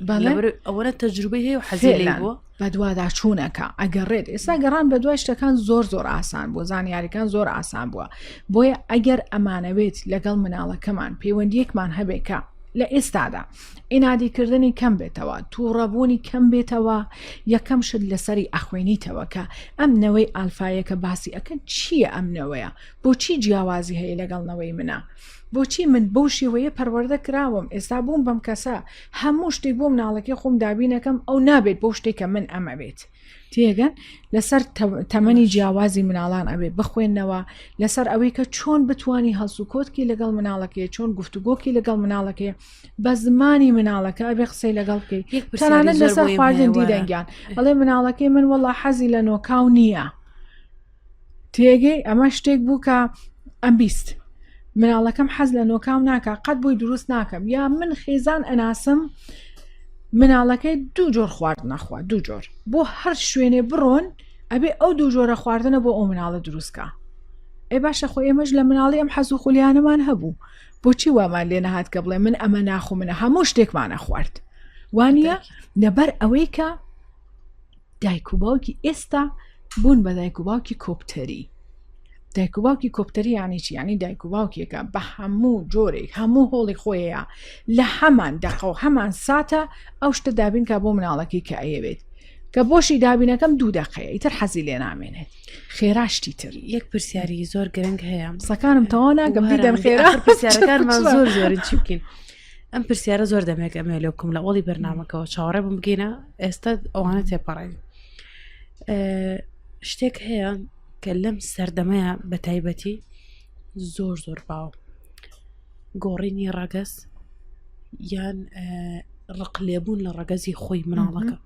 ئەوەنە تەجروبەی هەیە و حەزی لێی بووە بەدواداچوونەکە ئەگەڕێت ئێستا گەڕان بە دوای شتەکان زۆر زۆر ئاسان بووە زانیاریەکان زۆر ئاسان بووە بۆیە ئەگەر ئەمانەوێت لەگەڵ مناڵەکەمان پەیوەندیەکمان هەبێت کە لە ئێستادا ئینادیکردنی کەم بێتەوە تووڕەبوونی کەم بێتەوە یەکەم شت لەسەری ئەخوێنیتەوە کە ئەم نەوەی ئالفایەکە باسی ئەکەن چییە ئەم نەوەیە بۆچی جیاوازی هەیە لەگەڵ نەوەی منە بۆچی من بەو شێوەیە پەروەردە کراوم ئێستا بووم بەم کەسە هەموو شتێک بۆ مناڵەکەی خۆم دابینەکەم ئەو نابێت بۆ شتێک کە من ئەمەوێت تێگەن لەسەر تەمەنی جیاوازی مناڵان ئەوێ بخوێندنەوە لەسەر ئەوەی کە چۆن بتانی هەڵسوکۆتکی لەگەڵ مناڵەکەی چۆن گفتوگۆکی لەگەڵ مناڵەکەی بە زمانی مناڵەکە ئەبێ قسەی لەگەڵ بکەیت تەنانەت لەسەر خواردن دیدەنگیان ئەڵێ مناڵەکەی من وەڵا حەزی لە نۆکاو نییە تێگەی ئەمە شتێک بوو کە ئەمبیست مناڵەکەم حەز لە نۆکاو ناکە قەت بۆی دروست ناکەم یا من خێزان ئەناسم مناڵەکەی دوو جۆر خوارد ناخوا دوو جۆر بۆ هەر شوێنێ بڕۆن ئەبێ ئەو دوو جۆرە خواردنە بۆ ئەو مناڵە دروستکە ئێ باشە خۆ ئێمەش لە مناڵی ئەم حەز و خولیانەمان هەبوو بۆچی وامان لێ نەهات کە بڵێ من ئەمە ناخۆ منە هەموو شتێکمانە خوارد وانە لەبەر ئەوەی کە دایک و باوکی ئێستا بوون بە دایک و باوکی کۆپتەری. دایک و باوکی کۆپتەری یانی چی یانی دایک و باوکێکە بە هەموو جۆرێک هەموو هۆڵی خۆیە لە هەمان دەقە و هەمان ساتە ئەو شتە دابینکە بۆ مناڵەکەی کە ئەیەوێت کە بۆشی دابینەکەم دوو دەقەیە ئیتر حەزی لێ نامێنێت خێرا شتی تر یەک پرسیاری زۆر گرنگ هەیە قسەکانم تەواو ناکەم دیدەم خێرا پرسیارەکانمان زۆر زۆرن چی بکەین ئەم پرسیارە زۆر دەمێک ئەمێ لەو کوم لە ئەوڵی بەرنمەکەەوە چاوەڕێ بم بگەینە ئێستا ئەوانە تێپەڕین شتێک هەیە کە لەم سەردەمەیە بە تایبەتی زۆر زۆر باوە گۆڕینی ڕەگەز یان ڕق لێبوون لە ڕەگەزی خۆی مناڵەکە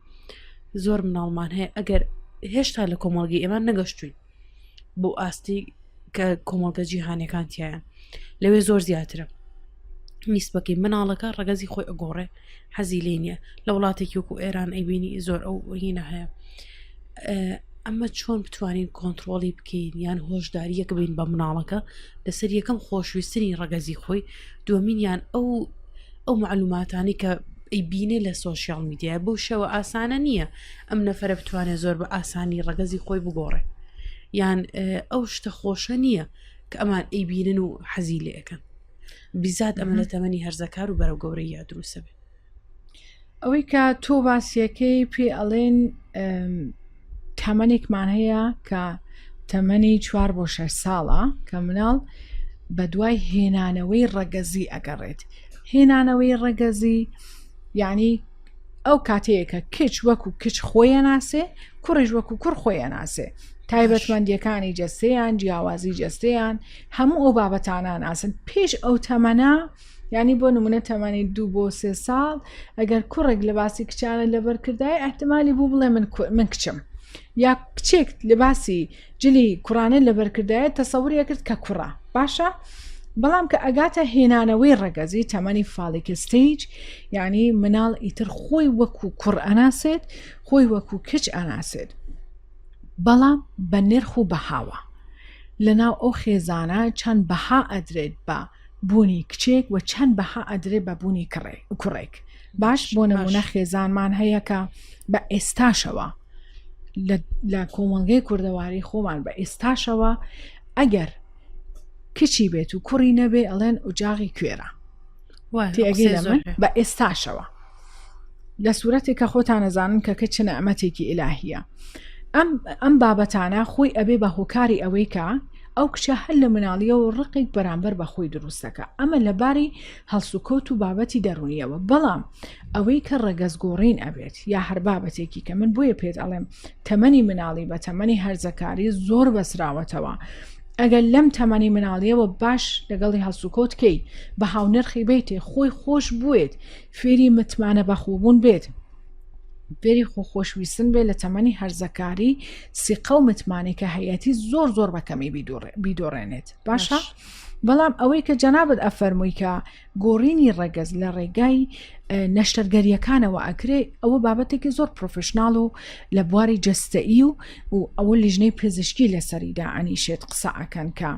زۆر مناڵمان هەیە ئەگەر هێشتا لە کۆمەڵگی ئێمە نەگەشتوین بۆ ئاستی کە کۆمەڵگە جیهانەکان تایە لەوێ زۆر زیاترە نیسبەکەی مناڵەکە ڕەگەزی خۆی ئەگۆڕێ حەزی لێ نییە لە وڵاتێکی وەکو ئێران ئەیبینی زۆر ئەو هینە هەیە ئەمە چۆن بتوانین کۆنتترۆلی بکەین یان هۆشداریەک بین بە مناڵەکە لەسەر یەکەم خۆشویستنی ڕەگەزی خۆی دومینیان ئەو ئەو معلوماتانی کە ئەیبینێ لە سۆشیال میدیا بەو شێوە ئاسانە نییە ئەم نەفرە بتوانێت زۆر بە ئاسانی ڕەگەزی خۆی بگۆڕێ یان ئەو شتە خۆشە نییە کە ئەمان ئەیبینن و حەزی لێەکەن بیزات ئەمە لە تەمەنی هەرزەکار و بەرەو گەورەی یا دروستە بێ. ئەوەی کە تۆ باسیەکەی پێ ئەڵێن تەمەنێکمان هەیە کە تەمەنی چوار بۆ شەش ساڵە کە مناڵ بە دوای هێنانەوەی ڕەگەزی ئەگەڕێت هێنانەوەی ڕەگەزی یعنی ئەو کاتەیە کە کچ وەکو کچ خۆی ئەناسێ کوڕیش وەکو کوڕ خۆی ئەناسێ تایبەتمەندیەکانی جەستەیان جیاوازی جەستەیان هەموو ئەو بابەتانە ناسن پێش ئەو تەمەنە ینی بۆ نمونە تەمەنی دوو بۆ سێ ساڵ ئەگەر کوڕێک لە باسی کچانە لەبەر کردای احتمالی بوو بڵێ من من کچم یا کچێک لەباسی جلی کوڕانە لەبەرکردایە تەسەوری ئەکرد کە کوڕە باشە بەڵام کە ئەگاتە هێنانەوەی ڕەگەزی تەمەنی فاڵیکە ستەیج یعنی مناڵ ئیتر خۆی وەکو کوڕ ئەناسێت خۆی وەکو کچ ئەناسێت بەڵام بە نرخ و بەهاوە لەناو ئەو خێزانە چەند بەها ئەدرێت بە بوونی کچێک و چەند بەها ئەدرێت بە بوونی کوڕێک باش بۆ نمونە خێزانمان هەیە کە بە ئێستاشەوە لە کۆمەڵگەی کوردەواری خۆمان بە ئێستاشەوە ئەگەر کچی بێت و کوڕی نەبێ ئەڵێن ئوجاغی کوێرە تێگەی لە من بە ئێستاشەوە لە سوورەتێک کە خۆتان نەزانن کە کە چ نەعمەتێکی ئیلاهیە ئەم ئەم بابەتانە خۆی ئەبێ بە هۆکاری ئەوەی کە ئەو کچە هەر لە مناڵیەوە ڕقێک بەرامبەر بە خۆی دروستەکە ئەمە لەباری هەڵسوکەوت و بابەتی دەروونیەوە بەڵام ئەوەی کە ڕەگەز گۆڕین ئەبێت یا هەر بابەتێکی کە من بۆیە پێت ئەڵێم تەمەنی مناڵی بە تەمەنی هەرزەکاری زۆر بەسراوەتەوە ئەگەر لەم تەمەنی مناڵیەوە باش لەگەڵی هەڵسوکەوت کەی بە هاونرخی بیتێ خۆی خۆش بوێت فێری متمانە بەخۆبوون بێت فێری خۆ خۆشویستن بێ لە تەمەنی هەرزەکاری سیقە و متمانەی کە هەیەتی زۆر زۆر بەکەمی بیدۆڕێنێت باشە بەڵام ئەوەی کە جەنابەت ئەفەرمووی کە گۆڕینی ڕەگەز لە ڕێگای نەشتەرگەریەکانەوە ئەکرێ ئەوە بابەتێکی زۆر پرۆفشنناڵ و لە بواری جەستەیی و و ئەوە لیژنەی پزیشکی لەسەریدا ئەنیشێت قسە ئەکەن کە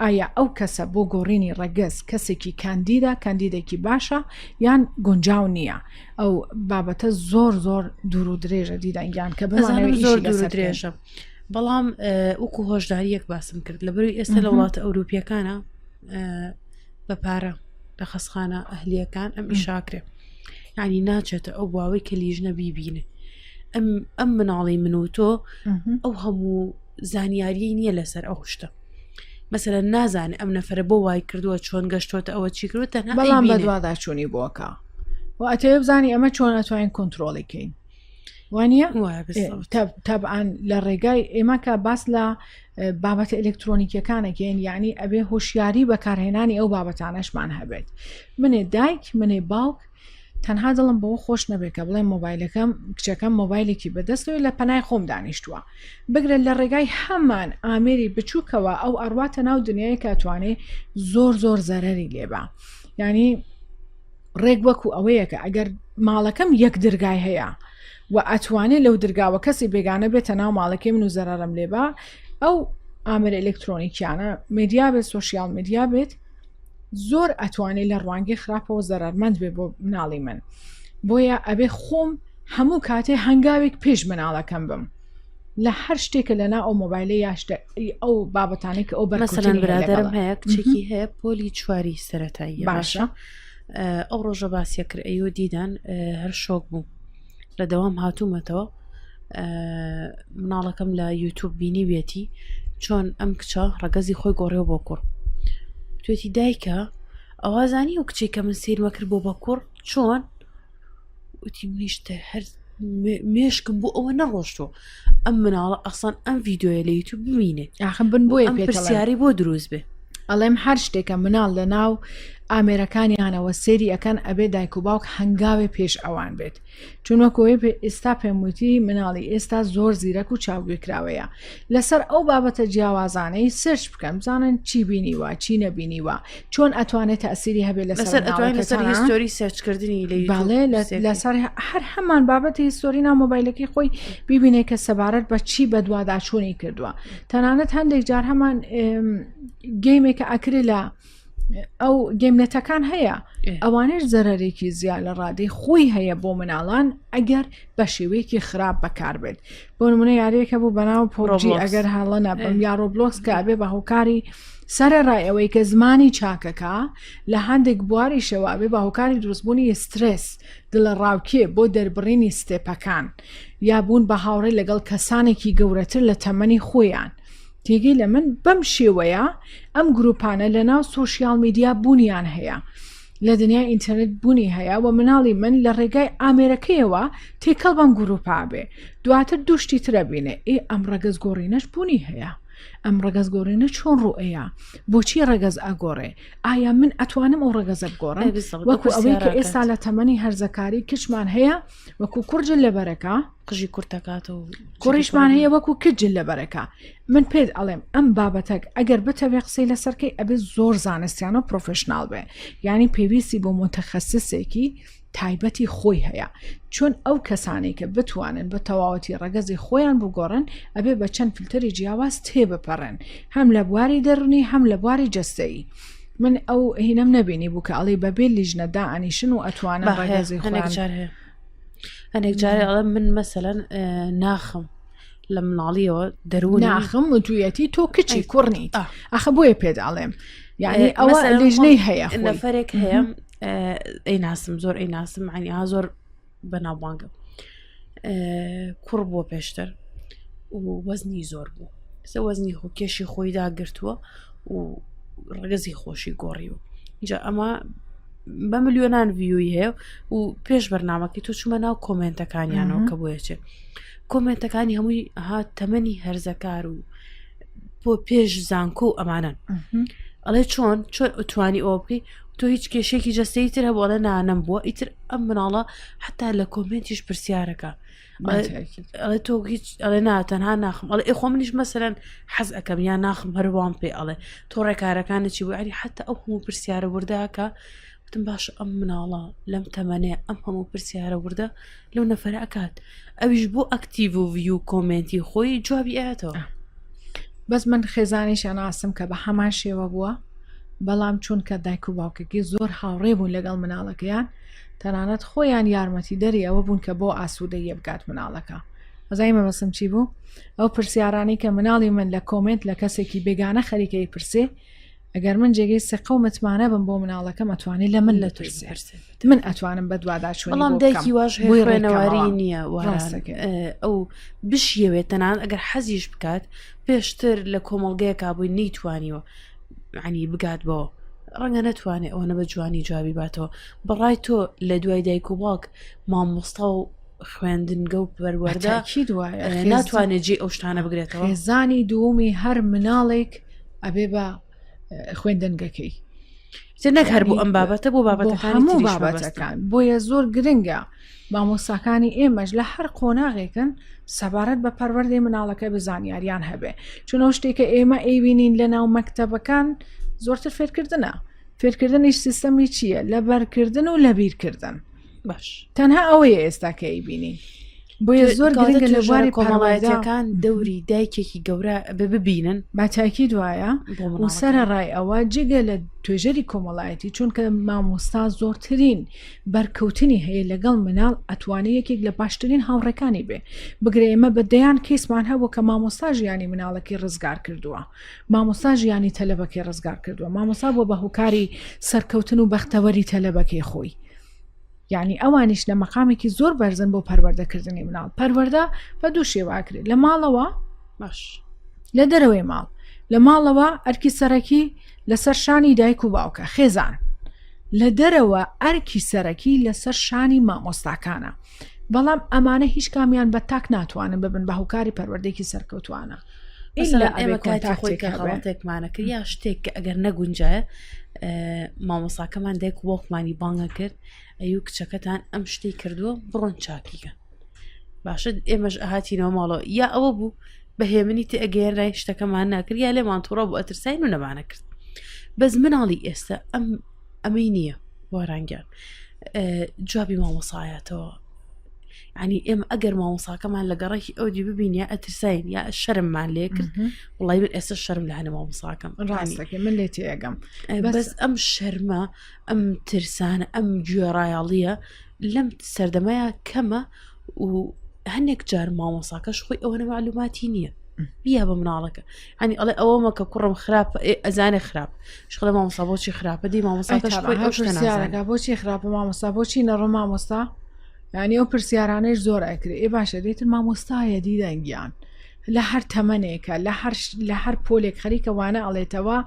ئایا ئەو کەسە بۆ گۆڕینی ڕەگەز کەسێکی کاندیدا کاندیدێکی باشە یان گونجاو نییە ئەو بابەتە زۆر زۆر دوور و درێژە دیدەنگیان کە بزانم زۆر دوور و درێژە بەڵام وەکو هۆشداریەک باسم کرد لە بەروی ئێستا لە وڵاتە ئەوروپیەکانە بە پارە لە خەسخانە ئەهلیەکان ئەم ئیشاکرێ ینی ناچێتە ئەو باوەی کە لیژنە بیبینێ ئەم ئەم مناڵی من و تۆ ئەو هەموو زانیاریی نییە لەسەر ئەو شتە مەسەلە نازانێ ئەم نەفرە بۆ وای کردووە چۆن گەشتۆتە ئەوە چی کردووە تەنها بەڵام بەدواداچوونی بۆکە و ئەتەوێ بزانی ئەمە چۆن ئەتوانین کۆنتترۆڵی کەین وانە تەبعاان لە ڕێگای ئێمە کە باس لە بابەتە ئەلکترۆنیکیەکانەکەین یعنی ئەبێ هۆشیاری بەکارهێنانی ئەو بابەتانەشمان هەبێت منێ دایک منێ باوک تەنها دڵم بەوە خۆش نەبێت کە بڵێم مۆبایلەکەم کچەکەم مۆبایلێکی بەدەستەوەی لە پەنای خۆم دانیشتووە بگرە لە ڕێگای هەمان ئامێری بچووکەوە ئەو ئەڕواتە ناو دنیای کاتوانێ زۆر زۆر زەرەری لێبا ینی ڕێک وەکو ئەوەیە کە ئەگەر ماڵەکەم یەک درگای هەیە و ئەتوانێت لەو درگاوە کەسی بێگانە بێتە ناو ماڵەکەی من و زەرەرم لێبا ئەو ئامرە ئەلکترۆنیکیانە مدیا بێت سوسیال میدیا بێت زۆر ئەتوانێت لە ڕوانگەی خراپەوە زەرەرمەند بێ بۆ مناڵی من بۆیە ئەبێ خۆم هەموو کاتێ هەنگاوێک پێش مناڵەکەم بم. لە هەر شتێکە لەنا ئەو مۆبایلە یاشتە ئەو بابەتانەی کە ئەو بەرمەسەلەن برادرم هەیە کچێکی هەیە پۆلی چواری سەتایی باشە ئەو ڕۆژە باسیە کرد ئەیۆ دیدان هەر شۆک بوو لە دەوام هاتوومەتەوە مناڵەکەم لە یوتوب بینیویەتی چۆن ئەم کچە ڕەگەزی خۆی گۆڕێەوە بۆ کوڕ توێتی دایکە ئەوە زانی و کچێک کە من سیرمە کرد بۆ بە کوڕ چۆن وتی منیشتە هەر مێشکم بۆ ئەوە نەڕۆشتووە ئەم مناڵە ئەسان ئەم ڤیددیوە لە یوتوب ببینێ ئاخم بن بۆیە ئەم پرسیاری بۆ دروست بێ ئەڵێم هەر شتێکە مناڵ لە ناو ئامێرەکانیانەوە سێری ئەەکەن ئەبێ دایک و باوک هەنگاوێ پێش ئەوان بێت چون وەکۆی پێ ئێستا پێم وتی مناڵی ئێستا زۆر زیرەک و چاوگوێکراوەیە لەسەر ئەو بابەتە جیاوازانەی search بکەن بزانن چی بینیوە چی نەبینیوە چۆن ئەتوانێت تەسیری هەبێت لەسەر ئەتوانێت لەسەر history search کردنی لە باڵێ لەسەر هەر هەمان بابەتی history ناو مۆبایلەکەی خۆی ببینێ کە سەبارەت بە چی بەدواداچوونی کردووە تەنانەت هەندێک جار هەمان game ێکە ئەکرێ لە ئەو game نێتەکان هەیە ئەوانش زەرەرێکی زیاد لە ڕادەی خۆی هەیە بۆ مناڵان ئەگەر بە شێوەیەکی خراپ بەکاربێت بۆ نمونە یاریەکە بوو بەناو PUBG ئەگەر هەڵە نەبم یا Roblox کە ئەبێ بە هۆکاری سەرەڕای ئەوەی کە زمانی چاکەکە لە هەندێک بواریشەوە ئەبێ بە هۆکاری دروستبوونی سترێس دڵەڕاوکێ بۆ دەربڕینی ستێپەکان یا بوون بە هاوڕێ لەگەڵ کەسانێکی گەورەتر لە تەمەنی خۆیان تێگەی لە من بەم شێوەیە ئەم گروپانە لە ناو social media بوونیان هەیە لە دنیای ئینتەرنێت بوونی هەیە و مناڵی من لە ڕێگای ئامێرەکەیەوە تێکەڵ بەم گروپا بێ دواتر دوشتی ترە بینێ ئێ ئەم ڕەگەز گۆڕینەش بوونی هەیە ئەم ڕەگەز گۆڕینە چۆن ڕوئەیە بۆچی ڕەگەز ئەگۆڕێ ئایا من ئەتوانم ئەو ڕەگەزە بگۆڕم وەکو ئەوەی کە ئێستا لە تەمەنی هەرزەکاری کچمان هەیە وەکو کوڕ جل لەبەرەکە قژی کورتەکاتەوە کوڕیشمان هەیە وەکو کچ جل لەبەرەکە من پێت ئەڵێم ئەم بابەتەک ئەگەر بتەوێ قسەی لەسەرکەی ئەبێ زۆر زانستیانە و professional بێ یعنی پێویستی بۆ متخصصێکی تایبەتی خۆی هەیە چۆن ئەو کەسانەی کە بتوانن بە تەواوەتی ڕەگەزی خۆیان بگۆڕن ئەبێ بە چەند فلتەری جیاواز تێبپەڕێن هەم لە بواری دەرونی هەم لە بواری جەستەیی من ئەو هینەم نەبینی بوو کە ئەڵێ بەبێ لیژنە دائەنیشن و ئەتوانن ڕەگەزی خۆیان جار هەیە هەندێک جارێ ئەڵێ من مەسەلەن ناخم لە مناڵیەوە دەروون ناخم وتویەتی تۆ کچی کوڕنیت ئەخە بۆیە پێت ئەڵێم یعنی ئەوە لیژنەی هەیە نەفرێک هەیە ئەیناسم زۆر ئەیناسم عنی ها زۆر بەناوبانگە کوڕ بووە پێشتر و وەزنی زۆر بوو سە وەزنی خۆ کێشی خۆی داگرتووە و ڕگەزی خۆشی گۆڕیوە جا ئەمە بە ملیۆنان view ی هەیە و پێش بەرنمەکەی تۆ چوومە ناو کۆمنتەکانیانەوە کە بۆیەچێ کۆمنتەکانی هەمووی ها تەمەنی هەرزەکار و بۆ پێش زانکۆ و ئەمانەن ئەڵێ چۆن چۆن ئەتوانی ئەوە بکەی تۆ هیچ کێشێکی جەستەی تر هەبوو ئەڵێ نانەم بووە ئیتر ئەم مناڵە حتا لە کۆمنتیش پرسیارەکە ئەڵێ تۆ هیچ ئەڵێ نا تەنها ناخم ئەڵێ ئێ خۆ منیش مەسەرەن حەز ئەەکەم یا ناخم هەروام پێ ئەڵێ تۆ ڕێکارەکانە چی بوو ئەری حتا ئەو هەموو پرسیارە ورداکە وتم باش ئەم مناڵە لەم تەمەنێ ئەم هەموو پرسیارە وردە لەو نەفرە ئەکات ئەویش بۆ active و view comment ی خۆی جوابی ئاەتەوە بەس من خێزانیش ئەناسم کە بە هەمان شێوە بووە بەڵام چونکە دایک و باوکەکەی زۆر هاوڕێ بوون لەگەڵ مناڵەکەیان تەنانەت خۆیان یارمەتی دەری ئەوە بوون کە بۆ ئاسوودەیە بگات مناڵەکە ئەزای مەبەسم چی بوو ئەو پرسیارانەی کە مناڵی من لە comment لە کەسێکی بێگانە خەریکەی پرسێ ئەگەر من جێگەی سقە و متمانە بم بۆ مناڵەکەم ئەتوانێت لە من لە پرسێ من ئەتوانم بەدواداچوون بەڵام دایکی واش بۆی ڕێنەواری نییە ئەو بشیەوێت تەنان ئەگەر حەزیش بکات پێشتر لە کۆمەڵگەیەکا بووی نەیتوانیوە عنی بگات بەوە ڕەنگە نەتوانێت ئەوەنە بە جوانی جوابی باتەوە بەڕای تۆ لە دوای دایک و باوک مامۆستا و خوێندنگە و پەروەردە دوایە ناتوانێت جێ ئەو شتانە بگرێتەوە خێزانی دووەمی هەر مناڵێک ئەبێ بە خوێندنگەکەی نەک هەر بۆ ئەم بابەتە بۆ بابەتەکان هەموو بابەتەکان بۆیە زۆر گرنگە مامۆستاکانی ئێمەش لە هەر قۆناغێکن سەبارەت بە پەروەردەی مناڵەکە بە زانیاریان هەبێ چون ئەو شتێکە ئێمە ئەیبینین لە ناو مەکتەبەکان زۆرتر فێرکردنە فێرکردنیش سیستەمی چییە لەبەرکردن و لەبیرکردن باش تەنها ئەوەیە ئێستا کە ئەیبینین. بۆیە زۆر گرنگە لە بواری کۆمەڵایەتەکان دەوری دایکێکی گەورە بە ببینن باتاکی دوایە و سەرە ڕای ئەوە جگە لە توێژەری کۆمەڵایەتی چونکە مامۆستا زۆرترین بەرکەوتنی هەیە لەگەڵ مناڵ ئەتوانێت یەکێک لە باشترین هاوڕێکانی بێ بگرە ئێمە بە دەیان کەیسمان هەبوو کە مامۆستا ژیانی مناڵەکەی ڕزگار کردووە مامۆستا ژیانی تەلەبەکەی ڕزگار کردووە مامۆستا بووە بە هۆکاری سەرکەوتن و بەختەوەری تەلەبەکەی خۆی یعنی ئەوانیش لە مەقامێکی زۆر بەرزن بۆ پەروەردەکردنی مناڵ پەروەردە بە دوو شێواکرێت لە ماڵەوە باش لە دەرەوەی ماڵ لە ماڵەوە ئەرکی سەرەکی لەسەر شانی دایک و باوکە خێزان لە دەرەوە ئەرکی سەرەکی لەسەر شانی مامۆستاکانە بەڵام ئەمانە هیچ کامیان بە تاک ناتوانن ببن بە هوکاری پەروەردەیەکی سەرکەوتوانە ئیلا ئێمە کاتی خۆی کە خەڵاتێکمانە کرد یا شتێک کە ئەگەر نەگونجایە مامۆساکەمان دایک و باوکمانی بانگە کرد ئەیو کچەکەتان ئەم شتەی کردووە بڕۆن چاکیکە باشە ئێمەش ئەهاتینەوە ماڵەوە یا ئەوە بوو بە هێمنی تێئەگەیەنرای شتەکەمان ناکرد یا لێمان تووڕە بوو ئەترساین و نەمانە کرد بەس مناڵی ئێستا ئەم ئەمەی نییە وارانگیان جوابی مامۆسایەتەوە ینی ئێمە ئەگەر مامۆساکەمان لە گەڕێکی ئەودی ببین یا ئەترساین یا شەرممان لێ کرد وڵی من ئێستا شەرم لە هەنە مامۆساکەم ڕاستەکە من لێ تێگەم بەس ئەم شەرمە ئەم ترسانە ئەم گوێڕایەڵیە لەم سەردەمەیە کەمە و هەندێک جار مامۆساکەش خۆی ئەوەنە معلوماتی نییە بیا بە مناڵەکە هەنی ئەڵێ ئەوەمە کە کوڕم خراپ ئەزانێ خراپ شڵە مامۆسا بۆچی خراپە دی مامۆساکەش خۆی ئەو شتە نازانێ. بۆچی خراپە مامۆستا بۆچی نەڕۆ مامۆستا یعنی ئەو پرسیارانەیش زۆر ئەکرێ ئێ باشە دێتر مامۆستایە دیدەنگیان لە هەر تەمەنێکە لە هەر لە هەر پۆلێک خەریکە وانە ئەڵێتەوە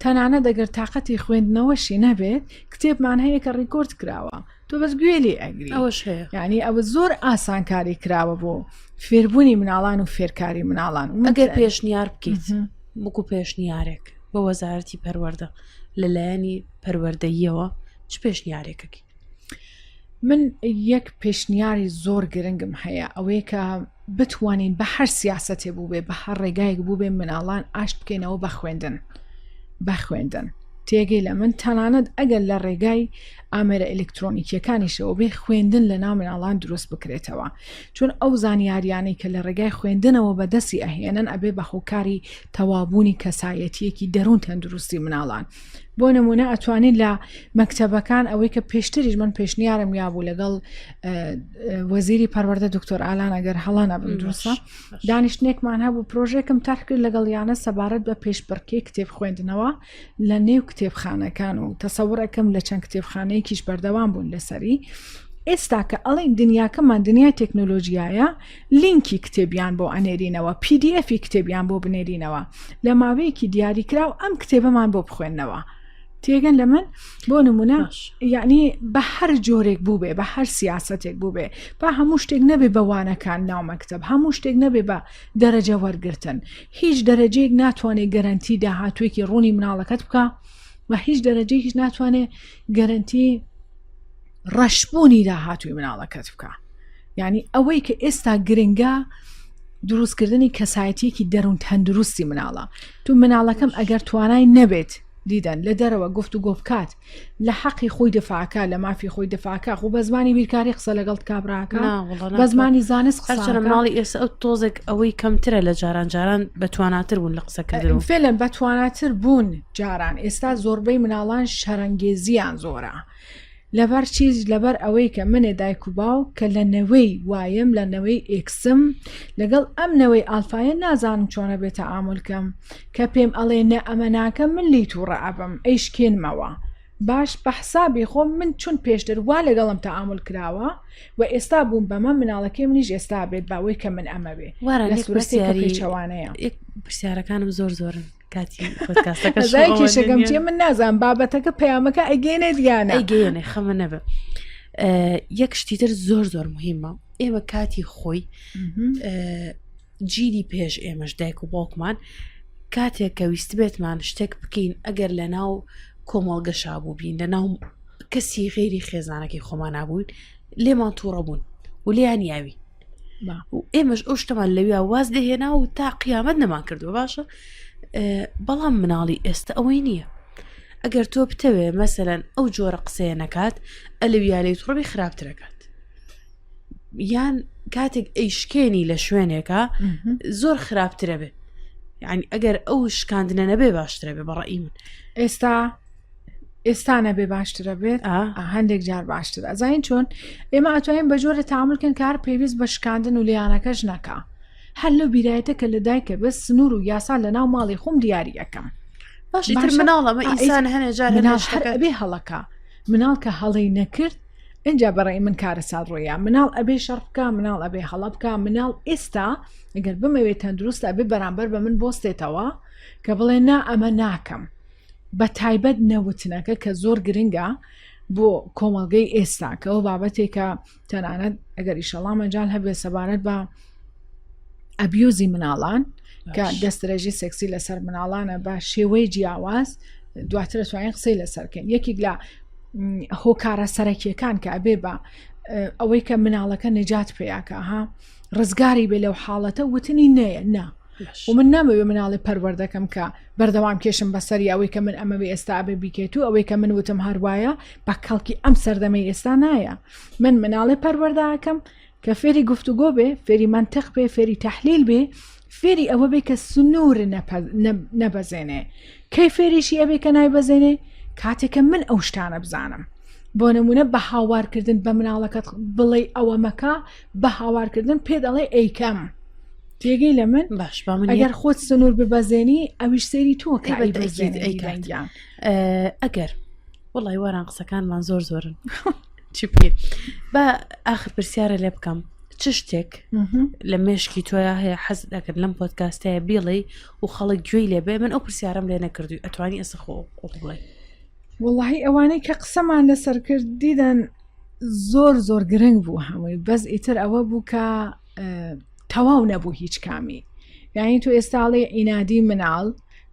تەنانەت ئەگەر تااقەتی خوێندنەوەشی نەبێت کتێبمان هەیە کە ڕیکۆرد کراوە تۆ بەس گوێ لێ ئەگری ئەوەش هەیە یعنی ئەوە زۆر ئاسانکاری کراوە بۆ فێربوونی مناڵان و فێرکاری مناڵان ئەگەر پێشنیار بکەیت وەکو پێشنیارێک بۆ وەزارەتی پەروەردە لەلایەنی پەروەردەییەوە چ پێشنیارێکەکەی من یەک پێشنیاری زۆر گرنگم هەیە ئەوەیە کە بتوانین بە هەر سیاسەتێ بووبێ بە هەر ڕێگایەک بووبێ مناڵان ئاشت بکەینەوە بە خوێندن بە خوێندن تێگەی لە من تەنانەت ئەگەر لە ڕێگای ئامێرە ئەلکترۆنیکیەکانیشەوە بێ خوێندن لە ناو مناڵان دروست بکرێتەوە چون ئەو زانیاریانەی کە لە ڕێگای خوێندنەوە بەدەستی ئەهێنن ئەبێ بە هۆکاری تەوابوونی کەسایەتیەکی دەروون تەندروستی مناڵان بۆ نمونە ئەتوانین لە مەکتەبەکان ئەوەی کە پێشتریش من پێشنیارم یابوو لەگەڵ وەزیری پەروەردە دکتۆر ئالان ئەگەر هەڵا نەبم دروستە دانیشتنێکمان هەبوو پرۆژێکم تەرح کرد لەگەڵ یانە سەبارەت بە پێشبڕکێ کتێب خوێندنەوە لە نێو کتێبخانەکان و تەسەورەکەم لە چەند کتێبخانەیەکیش بەردەوام بوون لەسەری ئێستا کە ئەڵێن دنیاکەمان دنیای تەکنۆلۆژیایە لینکی کتێبیان بۆ ئەنێرینەوە PDF کتێبیان بۆ بنێرینەوە لە ماوەیەکی دیاریکراو ئەم کتێبەمان بۆ بخوێندنەوە تێگەن لە من بۆ نمونە یعنی بە هەر جۆرێک بوو بێ بە هەر سیاستێک بوو بێ با هەموو شتێک نەبێ بە وانەکان ناو مەکتب هەموو شتێک نەبێ بە دەرەجە وەرگتن هیچ دەرەجەیەک ناتوانێت گەرنتی داهاتوێکی ڕوونی مناڵەکەت بکە و هیچ دەرەجەیەکیش ناتوانێت گەرنتی ڕەشبوونی داهاتووی مناڵەکەت بکە یعنی ئەوەی کە ئێستا گرنگە دروستکردنی کەسایەتیەکی دەروون تەندروستی مناڵە تو مناڵەکەم ئەگەر توانای نەبێت دیدەن لە دەرەوە گفت و گۆ بکات لە حەقی خۆی دفاعکە لە مافی خۆی دفاعکە خۆ بە زمانی بیرکاری قسە لەگەڵ کابراکە بە زمانی زانست قسە مناڵی ئێستا ئەو تۆزێک ئەوەی کەمترە لە جاران جاران بە تواناتر بوون لە قسەکردن فعلەن بە تواناتر بوون جاران ئێستا زۆربەی مناڵان شەرەنگێزیان زۆرە لەبەر چیز لەبەر ئەوەی کە منێ دایک و باوک کە لە نەوەی وایم لە نەوەی ئێکسم لەگەڵ ئەم نەوەی ئالفایە نازانم چۆنە بێتە ئامولکەم کە پێم ئەڵێ نە ئەمە ناکەم من لی تووڕە ئەبم ئەیشکێنمەوە باش بە حسابی خۆم من چون پێشتر وا لەگەڵم تەعامول کراوە و ئێستا بووم بەمە مناڵەکەی منیش ئێستا بێت باوەی کە من ئەمە بێ وارە لە سوورەتێک پێچەوانەیە پرسیارەکانم زۆر زۆرن کاتی کێشەکەم چیە من نازانم بابەتەکە پەیامەکە ئەگەێنێت یانە ئەیگەێنێ خەمە نەبێ یەک شتی تر زۆر زۆر مهمە ئێمە کاتی خۆی جیلی پێش ئێمەش دایک و باوکمان کاتێک کە ویستبێتمان شتێک بکەین ئەگەر لە ناو کۆمەڵگە شابوو بین لە ناو کەسی غێری خێزانەکەی خۆمان نبووین لێمان تووڕە بوون و لێیان یاوی و ئێمەش ئەو شتەمان لەویا واز دەهێنا و تا قیامەت نەمان کردووە باشە بەڵام مناڵی ئێستا ئەوەی نییە ئەگەر تۆ بتەوێ مەسەەن ئەو جۆرە قسەیە نەکات ئەلویالەی توڕبی خراپترەکات یان کاتێک ئەیشکێنی لە شوێنێکە زۆر خراپترە بێ یعنی ئەگەر ئەو شکاندنە نەبێ باشترە بێ بەڕئی من ئێستا ئێستا نەبێ باشترە بێت هەندێک جار باشتر ئەزانین چۆن ئێمە ئەتوانین بە جۆرە تاملکەن کار پێویست بە شکاندن و لیانەکەش نەکا هەر لەو بیرایەتە کە لە دایکە بەس سنوور و یاسا لە ناو ماڵی خۆم دیاری ئەەکەم باش ئیتر مناڵە ئەمە ئینسان هەنێ جار هەنێ شتەکە ئەبێ هەڵەکە مناڵ کە هەڵەی نەکرد اینجا بەڕێی من کارەسات ڕۆیا مناڵ ئەبێ شەڕ بکە مناڵ ئەبێ هەڵە بکە مناڵ ئێستا ئەگەر بمەوێت تەندروست ئەبێ بەرامبەر بە من بۆستێتەوە کە بڵێ نا ئەمە ناکەم بە تایبەت نەوتنەکە کە زۆر گرنگە بۆ کۆمەڵگەی ئێستا کە ئەو بابەتێکە تەنانەت ئەگەر ئیشەڵا مەجال هەبێ سەبارەت بە ئەبیوزی مناڵان کە دەستدرێژی سێکسی لەسەر مناڵانە بە شێوەی جیاواز دواتر توانین قسەی لەسەرکەین یەکێک لە هۆکارە سەرەکیەکان کە ئەبێ بە ئەوەی کە مناڵەکە نجات پیاکە ها ڕزگاری بێ لەو حاڵەتە وتنی نەیە نا و من نامەوێ مناڵی پەروەردەکەم کە بەردەوام کێشم بەسەری ئەوەی کە من ئەمەوێ ئێستا ئەبێ بیکەیت و ئەوەی کە من وتم هەروایە بە کەڵکی ئەم سەردەمەی ئێستا نایە من مناڵێ پەروەردەکەم کە فێری گفتوگۆ بێ فێری منطق بێ فێری تحلیل بێ فێری ئەوە بێ کە سنوور نەبەزێنێ کەی فێریشی ئەبێ کە نایبەزێنێ کاتێکە من ئەو شتانە بزانم بۆ نمونە بە هاوارکردن بە مناڵەکەت بڵێ ئەوە مەکە بە هاوارکردن پێ دەڵێ ئەیکەم تێگەی لە من باش با من ئەگەر خۆت سنوور ببەزێنی ئەویش سەیری تۆ کە ئەیکات ئەگەر وڵی واران قسەکانمان زۆر زۆرن چی بکەین با ئاخر پرسیارە لێ بکەم چ شتێک لە مێشکی تۆیا هەیە حەز دەکرد لەم پۆتکاستەیە بیڵێ و خەڵک گوێی لێبێ من ئەو پرسیارم لێ نەکردوی ئەتوانی ئەسە خۆ بڵێ وڵی ئەوانەی کە قسەمان لەسەر کرد دیدەن زۆر زۆر گرنگ بوو هەمووی بەس ئیتر ئەوە بوو کە تەواو نەبوو هیچ کامی یعنی تۆ ئێستاڵێ ئینادی مناڵ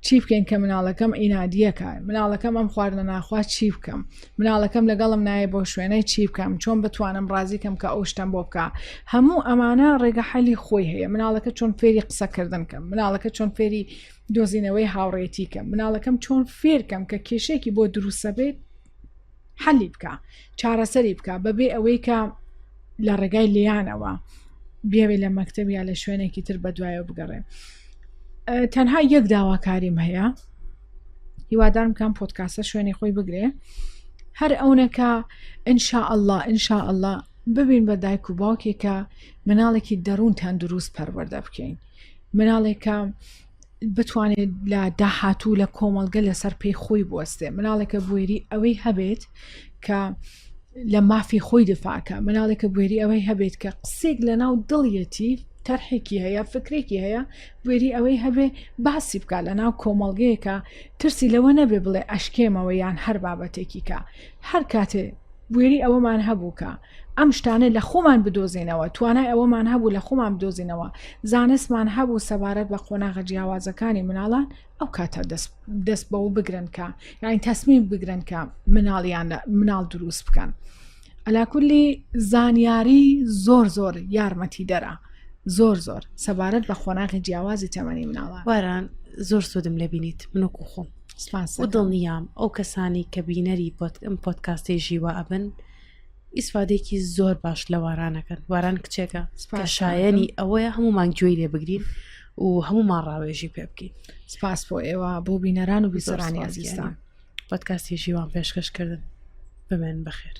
چی بکەین کە مناڵەکەم ئینادیەکە مناڵەکەم ئەم خواردنە ناخوا چی بکەم مناڵەکەم لەگەڵم نایە بۆ شوێنەی چی بکەم چۆن بتوانم ڕازیکەم کە ئەو شتم بۆ بکە هەموو ئەمانە ڕێگە حەلی خۆی هەیە مناڵەکە چۆن فێری قسەکردن کەم مناڵەکە چۆن فێری دۆزینەوەی هاوڕێتی کەم مناڵەکەم چۆن فێرکەم کە کێشێکی بۆ دروستە بێت حەلی بکە چارەسەری بکە بەبێ ئەوەی کە لە ڕێگای لیانەوە بێوێ لە مەکتب یا لە شوێنێکی تر بەدوایەوە بگەڕێ تەنها یەک داواکاریم هەیە هیوادارم کام پۆتکاسە شوێنی خۆی بگرێ هەر ئەونەکە ئینشاء الله ئینشاء الله ببین بە دایک و باوکێکە مناڵێکی دەروونتان دروست پەروەردە بکەین مناڵێکە بتوانێت لە داهاتوو لە کۆمەڵگە لەسەر پێی خۆی بوەستێ مناڵێکە بوێری ئەوەی هەبێت کە لە مافی خۆی دفاعکە مناڵێکە بوێری ئەوەی هەبێت کە قسێک لە ناو دڵیەتی تەرحێکی هەیە فکرێکی هەیە بوێری ئەوەی هەبێ باسی بکە لە ناو کۆمەڵگەیەکە ترسی لەوە نەبێ بڵێ ئەشکێمەوە یان هەر بابەتێکی کە هەر کاتێ بوێری ئەوەمان هەبوو کە ئەم شتانە لە خۆمان بدۆزینەوە، توانای ئەوەمان هەبوو لە خۆمان بدۆزینەوە، زانستمان هەبوو سەبارەت بە قۆناغە جیاوازەکانی مناڵان، ئەو کاتە دەست دەست بەوە بگرن کە یانی تەسمیم بگرن کە مناڵیان مناڵ دروست بکەن. ئەلاکولی زانیاری زۆر زۆر یارمەتی دەرە زۆر زۆر سەبارەت بە قۆناغی جیاوازی تەمەنی مناڵان. واران زۆر سوودم لێ بینیت من وەکو خۆم سپاس و دڵنیام ئەو کەسانی کە بینەری ئەم پۆدکاستەی ژیوا ئەبن ئیسفادێکی زۆر باش لە وارانەکەن واران کچێکە کە شایەنی ئەوەیە هەمومان گوێی لێ بگرین و هەمومان ڕاوێژی پێ بکەین سپاس بۆ ئێوە بۆ بینەران و بیسەرانی ئازیزان پۆدکاستی ژیوان پێشکەشکردن بمێن بەخێر.